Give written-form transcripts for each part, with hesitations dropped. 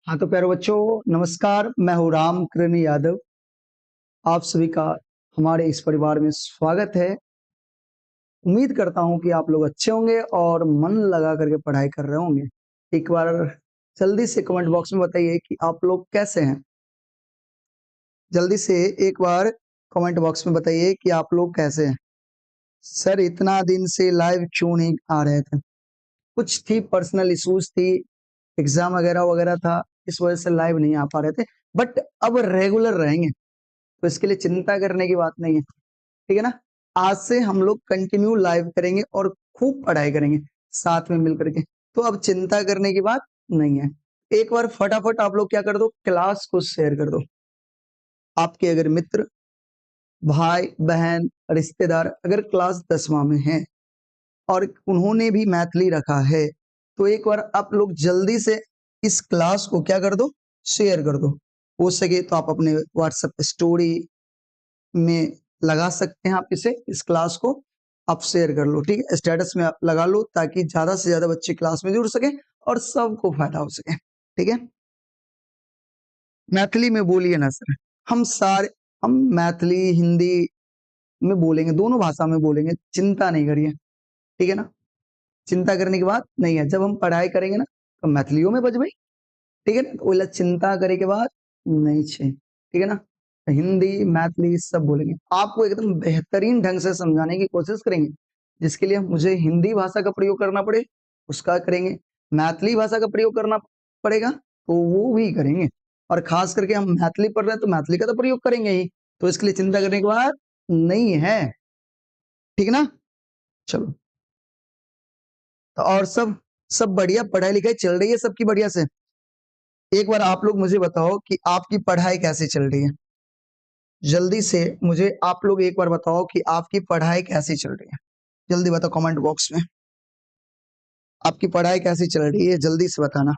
हाँ तो प्यारे बच्चों नमस्कार, मैं हूँ रामकरण यादव। आप सभी का हमारे इस परिवार में स्वागत है। उम्मीद करता हूँ कि आप लोग अच्छे होंगे और मन लगा करके पढ़ाई कर रहे होंगे। एक बार जल्दी से कमेंट बॉक्स में बताइए कि आप लोग कैसे हैं। जल्दी से एक बार कमेंट बॉक्स में बताइए कि आप लोग कैसे हैं। सर इतना दिन से लाइव क्यों नहीं आ रहे थे? कुछ थी पर्सनल इश्यूज थी, एग्जाम वगैरह वगैरह था, इस वजह से लाइव नहीं आ पा रहे थे। बट अब रेगुलर रहेंगे, तो इसके लिए चिंता करने की बात नहीं है, ठीक है ना। आज से हम लोग कंटिन्यू लाइव करेंगे और खूब पढ़ाई करेंगे साथ में मिल करके, तो अब चिंता करने की बात नहीं है। एक बार फटाफट आप लोग क्या कर दो, क्लास को शेयर कर दो। आपके अगर मित्र, भाई बहन, रिश्तेदार अगर क्लास 10वां में हैं और उन्होंने भी मैथिली रखा है, तो एक बार आप लोग जल्दी से इस क्लास को क्या कर दो, शेयर कर दो। हो सके तो आप अपने व्हाट्सएप स्टोरी में लगा सकते हैं। आप इसे, इस क्लास को आप शेयर कर लो, ठीक है। स्टेटस में आप लगा लो ताकि ज्यादा से ज्यादा बच्चे क्लास में जुड़ सके और सबको फायदा हो सके, ठीक है। मैथिली में बोलिए ना सर, हम मैथिली हिंदी में बोलेंगे, दोनों भाषा में बोलेंगे, चिंता नहीं करिए, ठीक है ना। चिंता करने की बात नहीं है। जब हम पढ़ाई करेंगे ना तो मैथिलियों में बजबई, ठीक है ना। तो बोला चिंता करे के बाद नहीं छे, ठीक है ना। हिंदी मैथिली सब बोलेंगे, आपको एकदम बेहतरीन ढंग से समझाने की कोशिश करेंगे, जिसके लिए मुझे हिंदी भाषा का प्रयोग करना पड़े उसका करेंगे, मैथिली भाषा का प्रयोग करना पड़ेगा तो वो भी करेंगे, और खास करके हम मैथिली पढ़ रहे हैं तो मैथिली का तो प्रयोग करेंगे ही। तो इसके लिए चिंता करने की बात नहीं है, ठीक है ना। चलो तो और सब बढ़िया, पढ़ाई लिखाई चल रही है सबकी बढ़िया से। एक बार आप लोग मुझे बताओ कि आपकी पढ़ाई कैसे चल रही है। जल्दी से मुझे आप लोग एक बार बताओ कि आपकी पढ़ाई कैसी चल रही है। जल्दी बताओ कमेंट बॉक्स में, आपकी पढ़ाई कैसी चल रही है, जल्दी से बताना।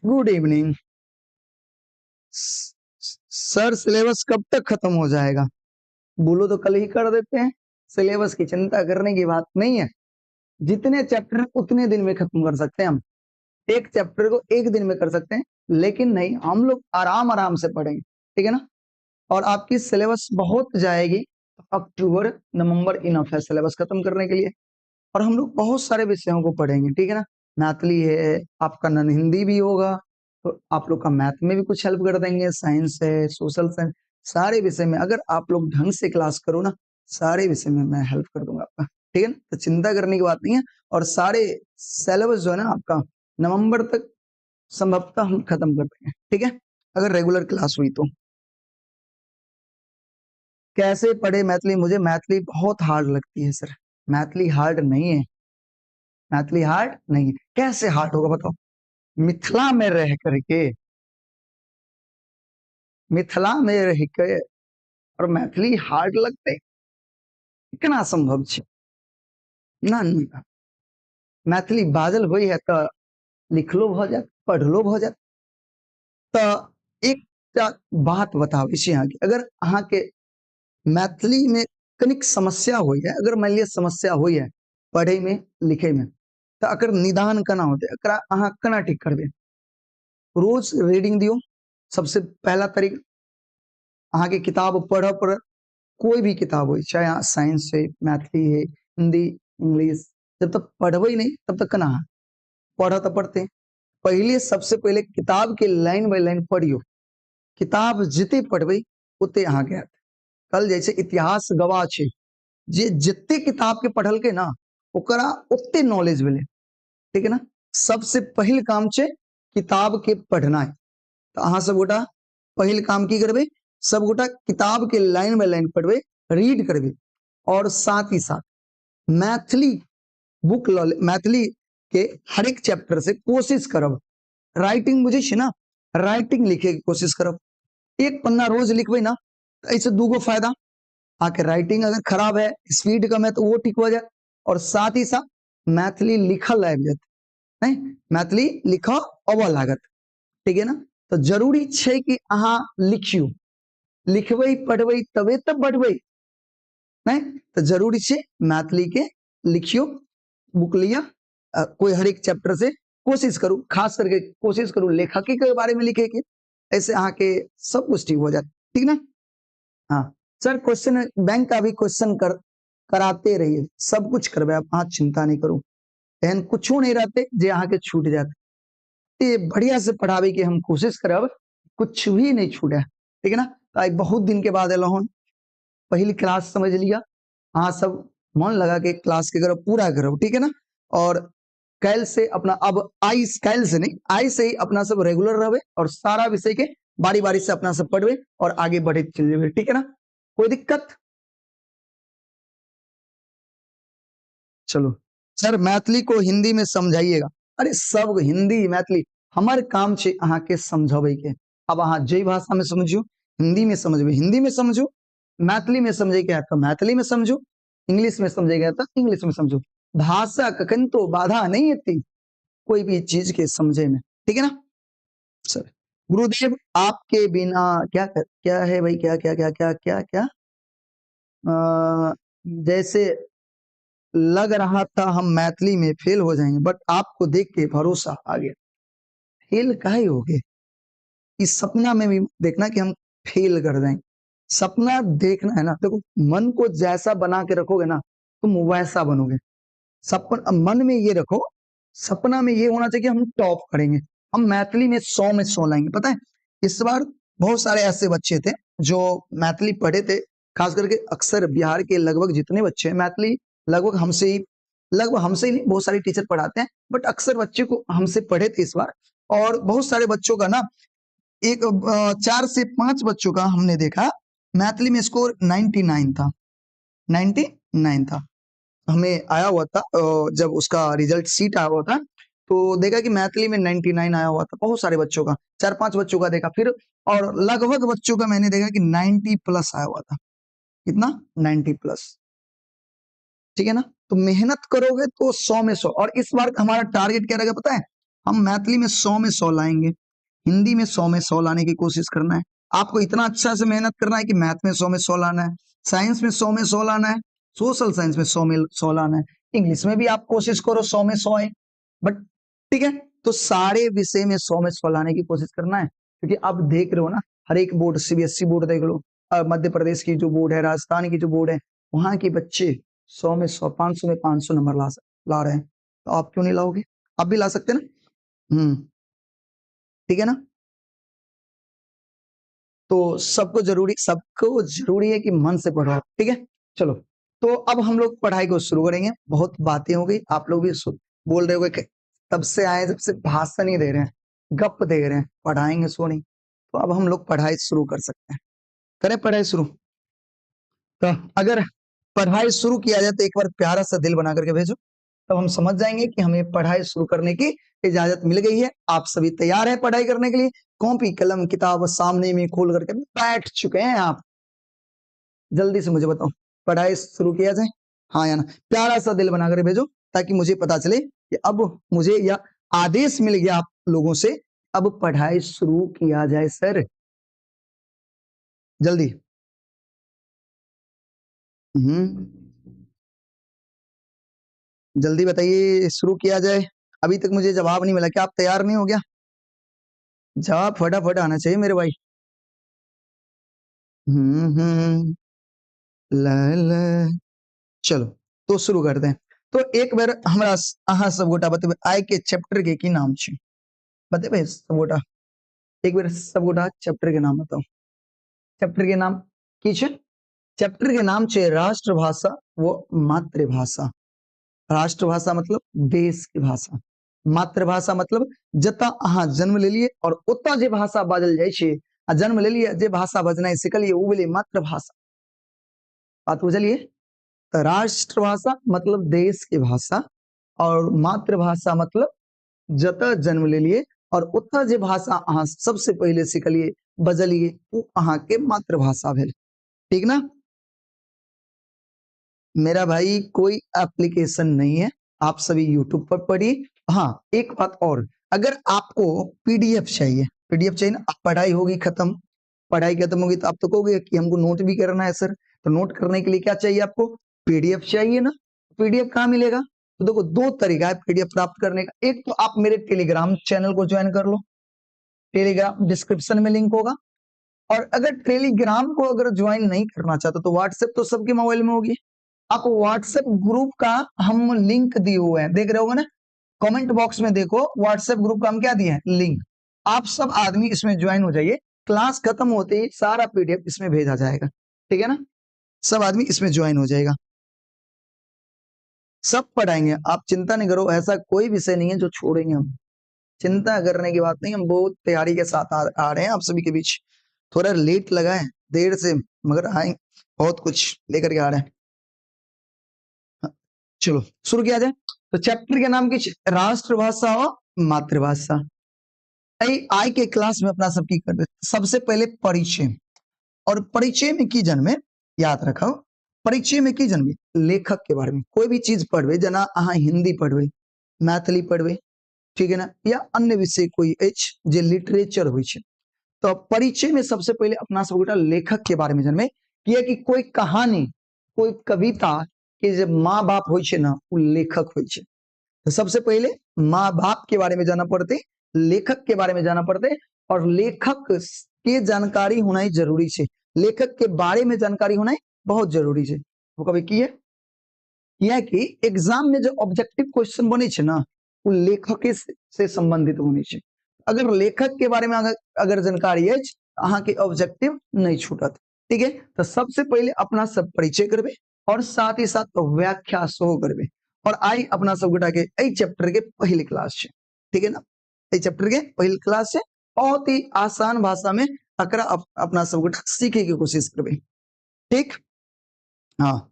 गुड इवनिंग सर, सिलेबस कब तक खत्म हो जाएगा? बोलो तो कल ही कर देते हैं, सिलेबस की चिंता करने की बात नहीं है। जितने चैप्टर उतने दिन में खत्म कर सकते हैं हम, एक चैप्टर को एक दिन में कर सकते हैं, लेकिन नहीं, हम लोग आराम आराम से पढ़ेंगे, ठीक है ना। और आपकी सिलेबस बहुत जाएगी, अक्टूबर नवंबर इनफ है सिलेबस खत्म करने के लिए। और हम लोग बहुत सारे विषयों को पढ़ेंगे, ठीक है ना। मैथिली है आपका, नन हिंदी भी होगा, तो आप लोग का मैथ में भी कुछ हेल्प कर देंगे, साइंस है, सोशल साइंस, सारे विषय में अगर आप लोग ढंग से क्लास करो ना, सारे विषय में मैं हेल्प कर दूंगा आपका, ठीक है ना। तो चिंता करने की बात नहीं है। और सारे सिलेबस जो है ना आपका नवंबर तक संभवतः हम खत्म कर देंगे, ठीक है, अगर रेगुलर क्लास हुई तो। कैसे पढ़े मैथिली? मुझे मैथिली बहुत हार्ड लगती है सर। मैथिली हार्ड नहीं है, मैथिली हार्ड नहीं है। कैसे हार्ड होगा बताओ? मिथिला में रह करके, मिथिला में रह के और मैथिली हार्ड लगते, केना संभव छे? ना, ना। मैथिली बाजल होई है तो लिखलो भ जात, पढ़लो भ जात। तो एकटा बात बताबै छी अहाँके, अगर अहाँके मैथिली में कनिक समस्या होई है, अगर मान लिअ समस्या होई है पढ़े में लिखे में, तो अकर निदान केना होतै, एकरा अहाँ केना ठीक करबै? रोज रीडिंग दियौ, सबसे पहला तरीका। अहाँके किताब पढ़ऽ पड़त, कोई भी किताब हो, चाहे अहाँ साइंस है, मैथिली है, हिंदी, इंग्लिश, जब तक पढ़बै नहीं तब तक केना अहाँ पढ़ऽ तऽ पड़तै। पहिले सबसे पहिले किताब के लाइन बाय लाइन पढ़ियौ, किताब जते पढ़बै ओते अहाँके आयत। कहल जाइ छै इतिहास गवाह छै, जे जते किताब के पढ़लकै ना ओकरा ओते नॉलेज भेलै, ठीक है ना। सबसे पहिल काम छै किताब के पढ़नाइ। तो अहाँ सब गोटा पहिल काम की करबै, सब गोटा किताब के लाइन बाय लाइन पढ़बै, रीड करबै। और साथ ही साथ मैथिली बुक लऽ मैथिली के हरेक चैप्टर से कोशिश करब। राइटिंग बुझै छियै ना, राइटिंग लिखे के कोशिश करब। एक पन्ना रोज लिखबै ना तऽ एहिसँ दूगो फायदा, अहाँके राइटिंग अगर खराब है, स्पीड कम है तो वो ठीक हो जाए, और साथ ही साथ मैथिली लिखल आबि जायत, नहीं मैथिली लिखऽ अबऽ लागत, ठीक है ना। तो जरूरी छै कि अहाँ लिखियो, लिखबै पढ़बै तबे तऽ बढ़बै, नहीं तो जरूरी छै मैथिली के लिखियो, बुक लिया, कोई हरेक चैप्टर से कोशिश करू, खास करके कोशिश करू लेखकी के बारे में लिखे के, ऐसे अहाँ के सब कुछ ठीक हो जाए, ठीक ना। हाँ सर, क्वेश्चन बैंक का भी क्वेश्चन कराते रहिए, सब कुछ करबे आप, अहाँ चिंता नहीं करू, एहन कुछो नहीं रहते जे अहाँ के छूट जात। ये बढ़िया से पढ़ावे के हम कोशिश करब, कुछ भी नहीं छूटे, ठीक है ना। तो आई बहुत दिन के बाद एलहुँ हन, पहिल क्लास समझ लिया, अहाँ सब मन लगा के क्लास के करब, पूरा करब, ठीक है ना। और काल्हि से अपना, अब आई काल्हि से नहीं, आई से ही अपना सब रेगुलर रहबे और सारा विषय के बारी बारी से अपना सब पढ़बे और आगे बढ़े चल जेबे, ठीक है ना। कोई दिक्कत? चलो सर, मैथिली को हिंदी में समझाइएगा। अरे सब हिंदी मैथिली हमार काम छे अहाँ के समझावे के। अब अहाँ जे भाषा में समझियो, हिंदी में समझबे हिंदी में समझो, मैथिली में समझे के है तो मैथिली में समझो, इंग्लिश में समझे के है तो इंग्लिश में समझो। भाषा कखन तो बाधा नहीं आती कोई भी चीज के समझे में, ठीक है ना। सर गुरुदेव आपके बिना क्या क्या है भाई, क्या क्या क्या क्या क्या क्या, जैसे लग रहा था हम मैथिली में फेल हो जाएंगे, बट आपको देख के भरोसा आ गया। फेल काहे हो गए? इस सपना में भी देखना कि हम फेल कर जाएंगे, सपना देखना है ना। देखो मन को जैसा बना के रखोगे ना तुम वैसा बनोगे। सपना मन में ये रखो, सपना में ये होना चाहिए कि हम टॉप करेंगे, हम मैथिली में 100 में 100 लाएंगे। पता है इस बार बहुत सारे ऐसे बच्चे थे जो मैथिली पढ़े थे, खास करके अक्सर बिहार के लगभग जितने बच्चे हैं मैथिली लगभग हमसे ही, लगभग हमसे ही नहीं, बहुत सारे टीचर पढ़ाते हैं, बट अक्सर बच्चे को हमसे पढ़े थे इस बार। और बहुत सारे बच्चों का ना एक 4 से 5 बच्चों का हमने देखा मैथिली में स्कोर 99 था, 99 था। हमें आया हुआ था, जब उसका रिजल्ट सीट आया हुआ था तो देखा कि मैथिली में 99 आया हुआ था बहुत सारे बच्चों का, 4-5 बच्चों का देखा फिर, और लगभग बच्चों का मैंने देखा कि 90 प्लस आया हुआ था। कितना? 90 प्लस, ठीक है ना। तो मेहनत करोगे तो 100 में 100। और इस बार हमारा टारगेट क्या रहेगा पता है? हम मैथिली में 100 में 100 लाएंगे, हिंदी में 100 में 100 लाने की कोशिश करना है। आपको इतना अच्छा से मेहनत करना है कि मैथ में 100 में 100 लाना है, साइंस में 100 में 100 लाना है, सोशल साइंस में 100 में 100 लाना है, इंग्लिश में भी आप कोशिश करो 100 में 100 है, बट ठीक है। तो सारे विषय में 100 में 100 लाने की कोशिश करना है, क्योंकि आप देख रहे हो ना हर एक बोर्ड, सीबीएसई बोर्ड देख लो, मध्य प्रदेश की जो बोर्ड है, राजस्थान की जो बोर्ड है, वहां के बच्चे 100 में 100, 500 में 500 नंबर ला रहे हैं। तो आप क्यों नहीं लाओगे? आप भी ला सकते ना। ठीक है ना। तो सबको जरूरी है कि मन से पढ़ो, ठीक है। चलो तो अब हम लोग पढ़ाई को शुरू करेंगे। बहुत बातें हो गई, आप लोग भी बोल रहे हो कि तब से आए जब से भाषण ही दे रहे हैं, गप दे रहे हैं, पढ़ाएंगे सो नहीं। तो अब हम लोग पढ़ाई शुरू कर सकते हैं। करें पढ़ाई शुरू? तो अगर पढ़ाई शुरू किया जाए तो एक बार प्यारा सा दिल बना करके भेजो, तब हम समझ जाएंगे कि हमें पढ़ाई शुरू करने की इजाजत मिल गई है। आप सभी तैयार हैं पढ़ाई करने के लिए? कॉपी कलम किताब सामने में खोल करके बैठ चुके हैं आप। जल्दी से मुझे बताओ पढ़ाई शुरू किया जाए, हाँ या ना? प्यारा सा दिल बना कर भेजो ताकि मुझे पता चले कि अब मुझे यह आदेश मिल गया आप लोगों से, अब पढ़ाई शुरू किया जाए सर। जल्दी। जल्दी बताइए शुरू किया जाए। अभी तक मुझे जवाब नहीं मिला, क्या आप तैयार नहीं हो गया? जवाब फटाफट आना चाहिए मेरे भाई। ला, ला। चलो तो शुरू करते हैं। तो एक बार हमरा अहाँ सब गोटा बतेबै आइ के चैप्टर के की नाम छै, बतेबै सब गोटा? एक बेर सब गोटा चैप्टर के नाम बताओ। चैप्टर के नाम की छै? चैप्टर के नाम छै राष्ट्रभाषा व मातृभाषा। राष्ट्रभाषा मतलब देश की भाषा, मातृभाषा मतलब जतऽ अहाँ जन्म लेलिए और ओतऽ जे भाषा बाजल जाइ छै, आ जन्म लेलिए जे भाषा बजनाइ सिखलिए ओ भेलै मातृभाषा। बात बुझलिए? तो राष्ट्रभाषा मतलब देश की भाषा और मातृभाषा मतलब जतऽ जन्म लेलिए और ओतऽ जे भाषा अहाँ सबसे पहिले सिखलिए, बजलिए, ओ अहाँके मातृभाषा भेल। ठीक ना मेरा भाई? कोई एप्लीकेशन नहीं है, आप सभी यूट्यूब पर पढ़िए। हाँ, एक बात और, अगर आपको पीडीएफ चाहिए, पीडीएफ चाहिए ना, पढ़ाई होगी खत्म, पढ़ाई खत्म होगी तो आप तो कहोगे कि हमको नोट भी करना है सर, तो नोट करने के लिए क्या चाहिए आपको? पीडीएफ चाहिए ना। पीडीएफ कहाँ मिलेगा? तो देखो, दो तरीका है पीडीएफ प्राप्त करने का। एक तो आप मेरे टेलीग्राम चैनल को ज्वाइन कर लो, टेलीग्राम डिस्क्रिप्शन में लिंक होगा। और अगर टेलीग्राम को अगर ज्वाइन नहीं करना चाहते तो व्हाट्सएप तो सबके मोबाइल में होगी। आप व्हाट्सएप ग्रुप का हम लिंक दिए हुए हैं, देख रहे होगे ना, कमेंट बॉक्स में देखो व्हाट्सएप ग्रुप का हम क्या दिए हैं लिंक। आप सब आदमी इसमें ज्वाइन हो जाइए, क्लास खत्म होते ही सारा पीडीएफ इसमें भेजा जाएगा। ठीक है ना, सब आदमी इसमें ज्वाइन हो जाएगा, सब पढ़ाएंगे, आप चिंता नहीं करो। ऐसा कोई विषय नहीं है जो छोड़ेंगे हम, चिंता करने की बात नहीं, हम बहुत तैयारी के साथ आ रहे हैं आप सभी के बीच। थोड़ा लेट लगा है, देर से, मगर आए, बहुत कुछ लेकर के आ रहे हैं। हाँ, चलो शुरू किया जाए। तो चैप्टर के नाम की राष्ट्रभाषा और मातृभाषा। आई के क्लास में अपना सब की करबे। सबसे पहले परिचय, और परिचय में की जन्मे याद रखो, परिचय में की जन्मे लेखक के बारे में। कोई भी चीज पढ़बे, जना अहाँ हिंदी पढ़बे, मैथिली पढ़बे, ठीक है ना, या अन्य विषय कोई अछि जे लिटरेचर होइ छै, तो परिचय में सबसे पहले अपना सब गोटा लेखक के बारे में जनमे। कियाकि कोई कहानी, कोई कविता के जे माँ बाप होइ छै ना, उ लेखक होइ छै। तो सबसे पहले माँ बाप के बारे में जाना पड़ते, लेखक के बारे में जाना पड़ते, और लेखक के जानकारी होना जरूरी है, लेखक के बारे में जानकारी होना बहुत जरूरी है। वो कभी की है कियाकि एग्जाम में जो ऑब्जेक्टिव क्वेश्चन बने छै ना, वो लेखक से संबंधित बने छै। अगर लेखक के बारे में अगर जानकारी अछि, अहाँ के ऑब्जेक्टिव नहीं छूटत। ठीक है, तो सबसे पहले अपना सब परिचय करबे और साथ ही साथ व्याख्या सेहो करबे। और आई अपना सब गोटा के एहि चैप्टर के पहिल क्लास छै। ठीक है ना, एहि चैप्टर के पहिल क्लास छै। बहुत ही आसान भाषा में एकरा अपना सब गोटा सीखे के कोशिश करबे। ठीक, हाँ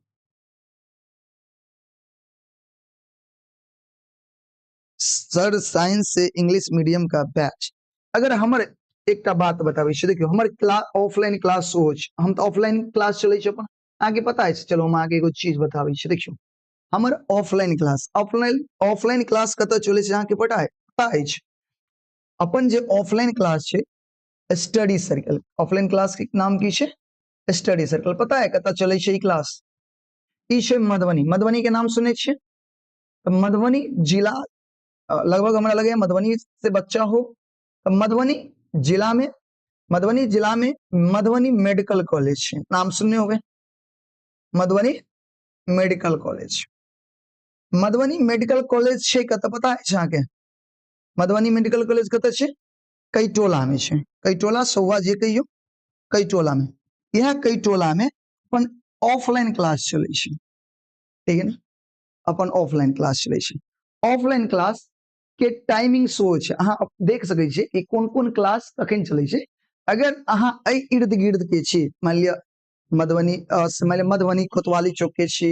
सर, साइंस से इंग्लिश मीडियम का बैच। अगर हमर एकटा बात बताबै छी, देखियौ हमर क्लास ऑफलाइन क्लास सेहो छै, हम तऽ ऑफलाइन क्लास चलै छै अपन, अहाँके पता अछि। चलो हम अहाँके एगो चीज बताबै छी। देखियौ हमर ऑफलाइन क्लास, ऑफलाइन क्लास कतऽ चलै छै अहाँके पता है? पता अछि। अपन जे ऑफलाइन क्लास छै स्टडी सर्कल, ऑफलाइन क्लास के नाम की छै? Study circle. पता है कतऽ चलै छै ई क्लास? ई छै मधुबनी। मधुबनी के नाम सुनै छियै? तऽ मधुबनी जिला, लगभग हमरा लगैया मधुबनी से बच्चा हो, तऽ मधुबनी जिला में, मधुबनी जिला में मधुबनी मेडिकल कॉलेज छै, नाम सुनने होबै? Madhubani medical college, Madhubani medical college छै कतऽ पता अछि अहाँके? मधुबनी मेडिकल कॉलेज कतऽ छै? कैटोला में छै। कैटोला सौआ जे कहियौ, कैटोला में। इएह कैटोला में अपन ऑफलाइन क्लास चलै छै। ठीक है ना, अपन ऑफलाइन क्लास चलै छै। ऑफलाइन क्लास के टाइमिंग सेहो छै, अहाँ देख सकै छियै कि कोन कोन क्लास कखन चलै छै। अगर अहाँ एहि इर्द गिर्द के छी, मानि लिअ मधुबनी, मानि लिअ मधुबनी कोतवाली चौक के छी,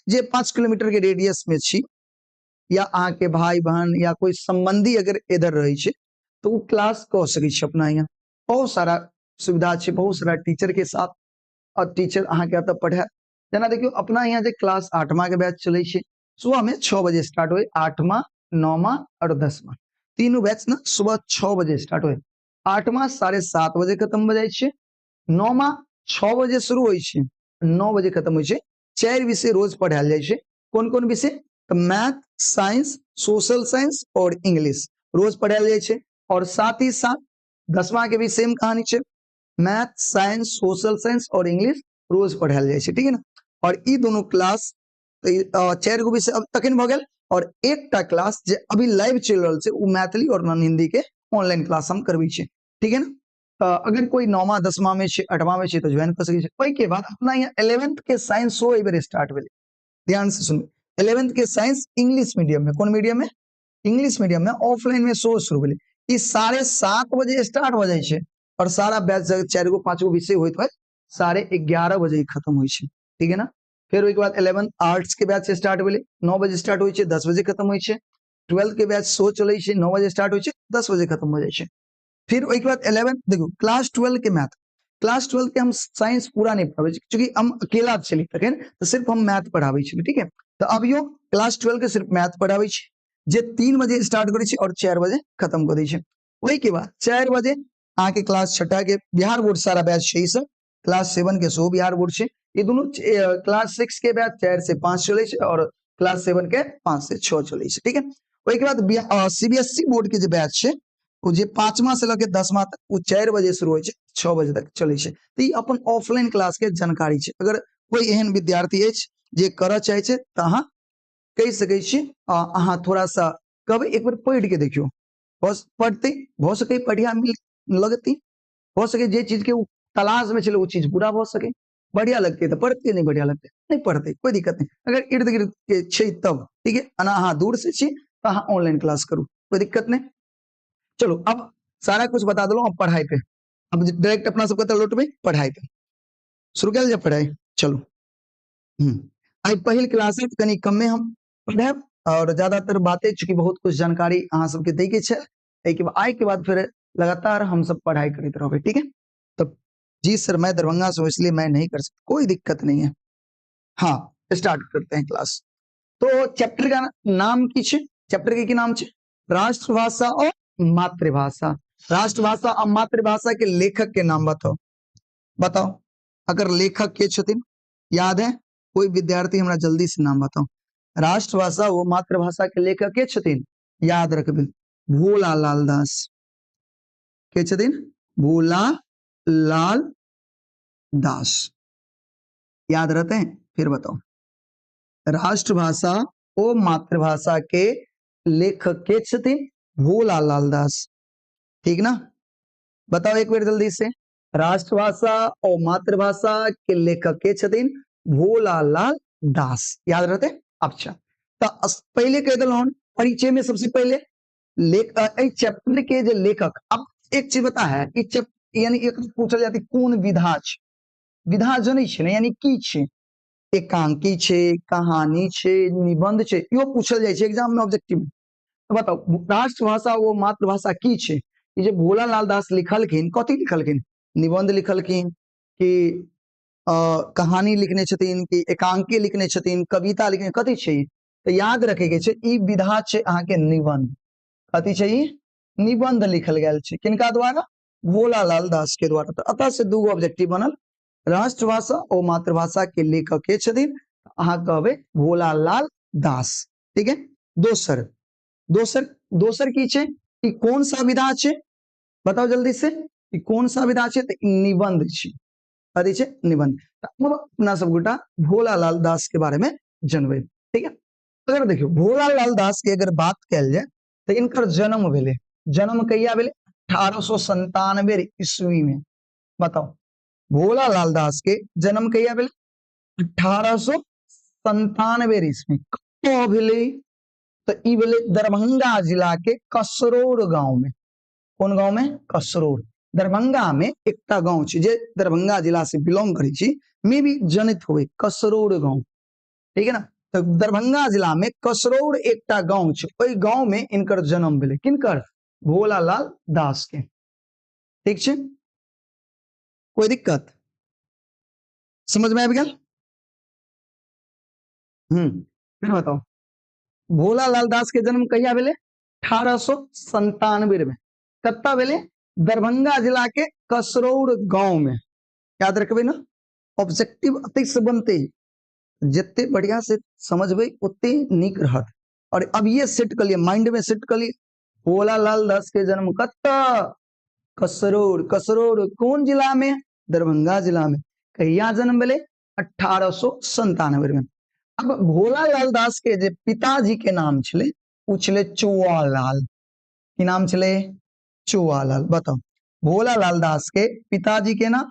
जे 5 किलोमीटर के रेडियस में छी, या अहाँके भाई बहन या कोई संबंधी अगर इधर रहै छै तो ओ क्लास कऽ सकै छी अपना यहाँ। बहुत सारा सुविधा छै, बहुत सारा टीचर के साथ, और टीचर अहाँके एतऽ पढ़ायत। जेना देखियौ अपना यहाँ जे क्लास 8वां के बैच चलै छै, सुबह में 6 बजे स्टार्ट होय, 8वां, 9वां और 10वां, तीनू बैच ना सुबह 6 बजे स्टार्ट होय। 8वां 7:30 बजे खत्म भऽ जाइ छै, 9वां 6 बजे शुरू होइ छै, 9 बजे खत्म होइ छै। 4 विषय रोज पढ़ायल जाइ छै। कोन कोन विषय? तऽ मैथ, साइंस, सोशल साइंस और इंग्लिश रोज पढ़ायल जाइ छै। और साथ ही साथ 10वां के भी सेम कहानी छै, मैथ, साइंस, सोशल साइंस और इंग्लिश रोज पढ़ायल जाइ छै। ठीक है ना, और ई दोनों क्लास 4 गो विषय अब तखन भऽ गेल। और एकटा क्लास जे अभी लाइव चलि रहल छै ओ मैथिली और नॉन हिंदी के ऑनलाइन क्लास हम करबै छियै। ठीक है ना, तऽ अगर कोई 9वां 10वां में छै, 8वां में छै तऽ ज्वाइन कऽ सकै छै। ओहिके बाद अपना यहाँ 11th के साइंस सेहो एहि बेर स्टार्ट भेलै। ध्यान से सुनू, 11th के साइंस इंग्लिश मीडियम में, कोन मीडियम में? इंग्लिश मीडियम में ऑफलाइन में सेहो शुरू भेलै। ई 7:30 बजे स्टार्ट भऽ जाइ छै और सारा बैच 4 गो 5 गो विषय होइत होइत 11:30 बजे खत्म होइ छै। ठीक है ना, फेर ओहिके बाद 11 आर्ट्स के बैच स्टार्ट भेलै, 9 बजे स्टार्ट होइ छै, 10 बजे खत्म होइ छै। 12 के बैच सेहो चलै छै, 9 बजे स्टार्ट होइ छै, 10 बजे खत्म हो जाइ छै। फिर ओहिके बाद 11 देखू क्लास 12 के मैथ, क्लास 12 के हम साइंस पूरा नहीं पढ़ाबै छी, चूँकि हम अकेला छली तखन तऽ सिर्फ हम मैथ पढ़ाबै छली, ठीक है। तऽ अभियो क्लास 12 के सिर्फ मैथ पढ़ाबै छी, जे 3 बजे स्टार्ट करै छी और 4 बजे खत्म कऽ दै छै। ओहिके बाद 4 बजे अहाँके क्लास 6 के बिहार बोर्ड सारा बैच छै, ई सब क्लास 7 के सेहो बिहार बोर्ड छै। ई दुनू क्लास 6 के बैच 4 से 5 चलै छै और क्लास 7 के 5 से 6 चलै छै, ठीक है। ओहिके बाद सीबीएसई बोर्ड के जे बैच छै ओ जे 5वां से लऽ के 10वां तक ओ 4 बजे शुरू होइ छै, 6 बजे तक चलै छै। तऽ ई अपन ऑफलाइन क्लास के जानकारी छै। अगर कोई एहन विद्यार्थी अछि जे करऽ चाहै छै तऽ अहाँ कहि सकै छी, अहाँ थोड़ा सा कहबै एक बेर पढ़ि के देखियौ, बस पढ़तै भऽ सकै बढ़िया मिल लगतै, भऽ सकै जे चीज के ओ तलाश में छलै ओ चीज पूरा भऽ सकै, बढ़िया लगतै तऽ पढ़तै, नहीं बढ़िया लगतै नहीं पढ़तै, कोई दिक्कत नहीं। अगर इर्द गिर्द के छै तब ठीक है, एना अहाँ दूर से छी तऽ अहाँ ऑनलाइन क्लास करू, कोई दिक्कत नहीं। चलो अब सारा कुछ बता देलहुँ, अब पढ़ाई पे अब डायरेक्ट अपना सबके तऽ लौटबै पढ़ाई पे, शुरू कयल जाय पढ़ाई। चलू आइ पहिल क्लास है, कनि कमे हम पढ़ायब और ज्यादातर बातें, चूंकि बहुत कुछ जानकारी अहाँ सबके दै के छै, एहिके आइ के बाद फिर लगातार हम सब पढ़ाई करैत रहबै, ठीक है। तो जी सर मैं दरभंगा से हूँ इसलिए मैं नहीं कर सकता, कोई दिक्कत नहीं है। हाँ स्टार्ट करते हैं क्लास। तो चैप्टर का नाम की छै, चैप्टर के की नाम छै? राष्ट्रभाषा और मातृभाषा। राष्ट्रभाषा और मातृभाषा के लेखक के नाम बताओ, बताओ अगर लेखक के छथिन याद है कोई विद्यार्थी हमरा जल्दी से नाम बताओ। राष्ट्रभाषा वो मातृभाषा के लेखक के छथिन याद रखबे, भोला लाल दास। के छथिन? भोला लाल दास, याद रहते हैं? फिर बताओ राष्ट्रभाषा ओ मातृभाषा के लेखक के छथिन? भोला लाल दास, ठीक ना? बताओ एक बेर जल्दी से, राष्ट्रभाषा और मातृभाषा के लेखक के छथिन? भोला लाल दास, याद रहते? अच्छा तो पहले कह दिलहुँ परिचय में सबसे पहले लेख चैप्टर के जे लेखक। अब एक चीज बता है, ई चैप्टर यानी एक पूछल जाती कोन विधा छै, विधा जनै छै ने, यानी की छै, एकांकी छै, कहानी छै, निबंध छै, इहो पूछल जाइ छै एग्जाम में ऑब्जेक्टिव में। तो बताओ राष्ट्रभाषा वो मातृभाषा की छै? ई जे भोला लाल दास लिखलखिन, कथी लिखलखिन? निबंध लिखलखिन कि कहानी लिखने छथिन कि एकांकी लिखने छथिन, कविता लिखने, कथी छै? तो याद रखे के छै ई विधा छै अहाँके निबंध। कथी छै ई? निबंध लिखल गेल छै किनका द्वारा? भोला लाल दास के द्वारा। तो अतः से दूगो ऑब्जेक्टिव बनल, राष्ट्रभाषा और मातृभाषा के लेखक के छथिन, अहाँ कहबै भोला लाल दास, ठीक है। दोसर दोसर दोसर की छै कि कौन सा विधा छै, बताओ जल्दी से कि कौन सा विधा छै? तो निबंध छै। कथी छै? निबंध। अब अपना सब गोटा भोला लाल दास के बारे में जनबै, ठीक है। अगर देखियो भोला लाल दास के अगर बात कयल जाय तो इनकर जन्म भेलै, जन्म कहिया भेलै? 1897 ईस्वी में। बताओ भोला लाल दास के जन्म कहिया भेलै? 1897 ईस्वी। कतऽ भेलै? तो ई भेलै दरभंगा जिला के कसरौर गांव में। कोन गांव में? कसरौर। दरभंगा में एकटा गांव छै जे दरभंगा जिला से बिलोंग करै छी, मे भी जनित होवे, कसरौर गांव, ठीक है ना। तो दरभंगा जिला में कसरौर एकटा गांव छै, ओहि गांव में इनकर जन्म भेलै। किनकर? भोला लाल दास के, ठीक छै। कोई दिक्कत समझ में आबि गेल? फिर बताओ भोला लाल दास के जन्म कहिया भेलै? 1897 में। कत्ता भेलै? दरभंगा जिला के कसरौर गांव में। याद रखबै ना, ऑब्जेक्टिव अतै से बनते, जते बढ़िया से समझबै ओते नीक रहत। और अब ये सेट कर लिए, माइंड में सेट कर लिए, भोला लाल दास के जन्म कत्ता? कसरौर। कसरौर कोन जिला में? दरभंगा जिला में। कहिया जन्म भेलै? 1897 में। अब भोला लाल दास के जे पिताजी के नाम छलै ओ छलै चौआलाल। की नाम छलै? चौआलाल। बताओ भोला लाल दास के पिताजी के नाम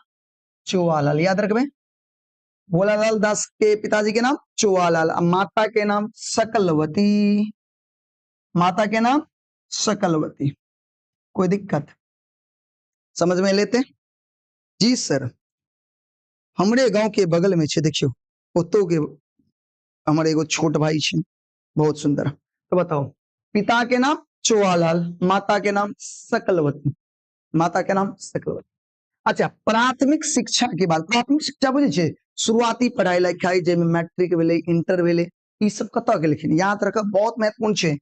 चौआलाल, याद रखबै। भोला लाल दास के पिताजी के नाम चौआलाल, आ माता के नाम सकलवती। माता के नाम सकलवती। कोई दिक्कत समझ में लेते? जी सर, हमरे गांव के बगल में छे, देखियो ओतो के हमर एगो छोट भाई छै, बहुत सुंदर। तो बताओ, पिता के नाम चोवालाल, माता के नाम सकलवती, माता के नाम सकलवती। अच्छा, प्राथमिक शिक्षा के बाद, प्राथमिक शिक्षा बुझै छियै, शुरुआती पढ़ाई लिखाई जाहिमे मैट्रिक भेलै, इंटर भेलै, ई सब कतऽ गेलखिन, याद रखब बहुत महत्वपूर्ण छै।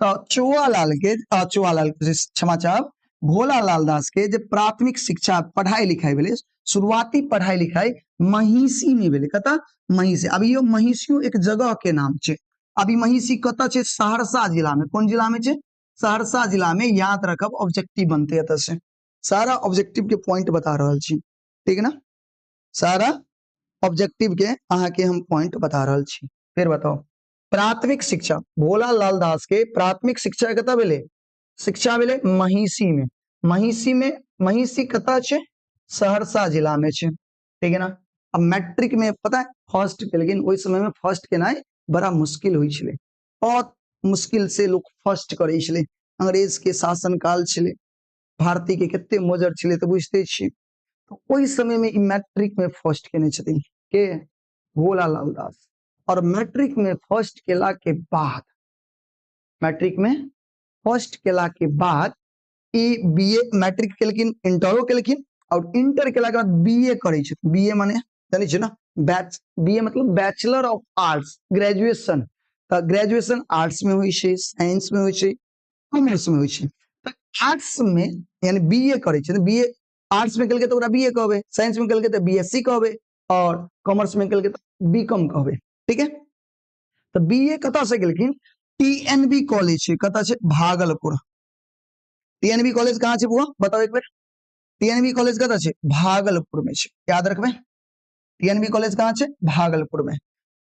तऽ चोवालाल के, चोवालाल के, क्षमा चाहब, भोलालाल दास के जे प्राथमिक शिक्षा पढ़ाई लिखाई भेलै, शुरुआती पढ़ाई लिखाई महिषी में भेलै। कतऽ? महिषी। अब इहो महिषियो एक जगह के नाम छै। अभी महिषी कतऽ छै? सहरसा जिला में। कोन जिला में छै? सहरसा जिला में। याद रखब, ऑब्जेक्टिव बनते एतऽ से, सारा ऑब्जेक्टिव के पॉइंट बता रहल छी, ठीक ना? सारा ऑब्जेक्टिव के अहाँ के हम पॉइंट बता रहल छी। फिर बताओ, प्राथमिक शिक्षा भोला लाल दास के प्राथमिक शिक्षा कतऽ भेलै? शिक्षा भेलै महिषी में। महिषी में, महिषी कतऽ छै? सहरसा जिला में छै, ठीक है ना? अब मैट्रिक में पता है फर्स्ट केलखिन। ओहि समय में फर्स्ट केनाइ बड़ा मुश्किल होइ छलै, बहुत मुश्किल से लोग फर्स्ट करै छलै। अंग्रेज के शासन काल छलै, भारती के कते मोजर छलै तऽ बुझते छियै। तऽ ओहि समय में ई मैट्रिक में फर्स्ट केने छथिन के? भोला लाल दास। और मैट्रिक में फर्स्ट केला के बाद, मैट्रिक में फर्स्ट केला के बाद ई बी ए मैट्रिक केलखिन, इंटरो केलखिन, और इंटर केला के बाद बी ए करै छथिन। बी ए माने जानै छियै ना, बैच, बी ए मतलब बैचलर ऑफ आर्ट्स, ग्रेजुएशन। तऽ ग्रेजुएशन आर्ट्स में होइ छै, साइंस में होइ छै, कॉमर्स में होइ छै। तऽ आर्ट्स में यानी बी ए करै छथिन। बी ए आर्ट्स में केलकै तऽ ओकरा बी ए कहबै, साइंस में केलकै तऽ बी एस सी कहबै, और कॉमर्स में केलकै तऽ बी कॉम कहबै, ठीक है? तऽ बी ए कतऽ से केलखिन? टी एन बी कॉलेज छै, कतऽ छै? Bhagalpur. T N B college कहाँ छै बुआ, बताओ एक बेर? टी एन बी कॉलेज कतऽ छै? भागलपुर में छै, याद रखबै। टी एन बी कॉलेज कहाँ छै? भागलपुर में।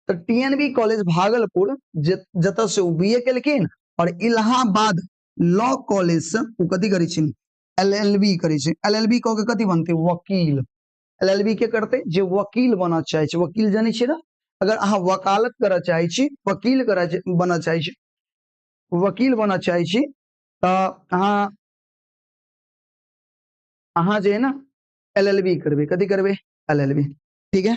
तऽ T N B college Bhagalpur जतऽ से ओ बी ए केलखिन, और इलाहाबाद लॉ कॉलेज से ओ कथी करै छै? एल एल बी करै छै। एल एल बी कऽ के कथी बनतै? वकील। एल एल बी के करतै जे वकील बनऽ चाहै छै। वकील जानै छियै ने? अगर अहाँ वकालत करऽ चाहै छी, वकील करऽ बनऽ चाहै छी, वकील बनऽ चाहै छी, तऽ अहाँ जे है ना एल एल बी करबै। कथी करबै? एल एल बी, ठीक है?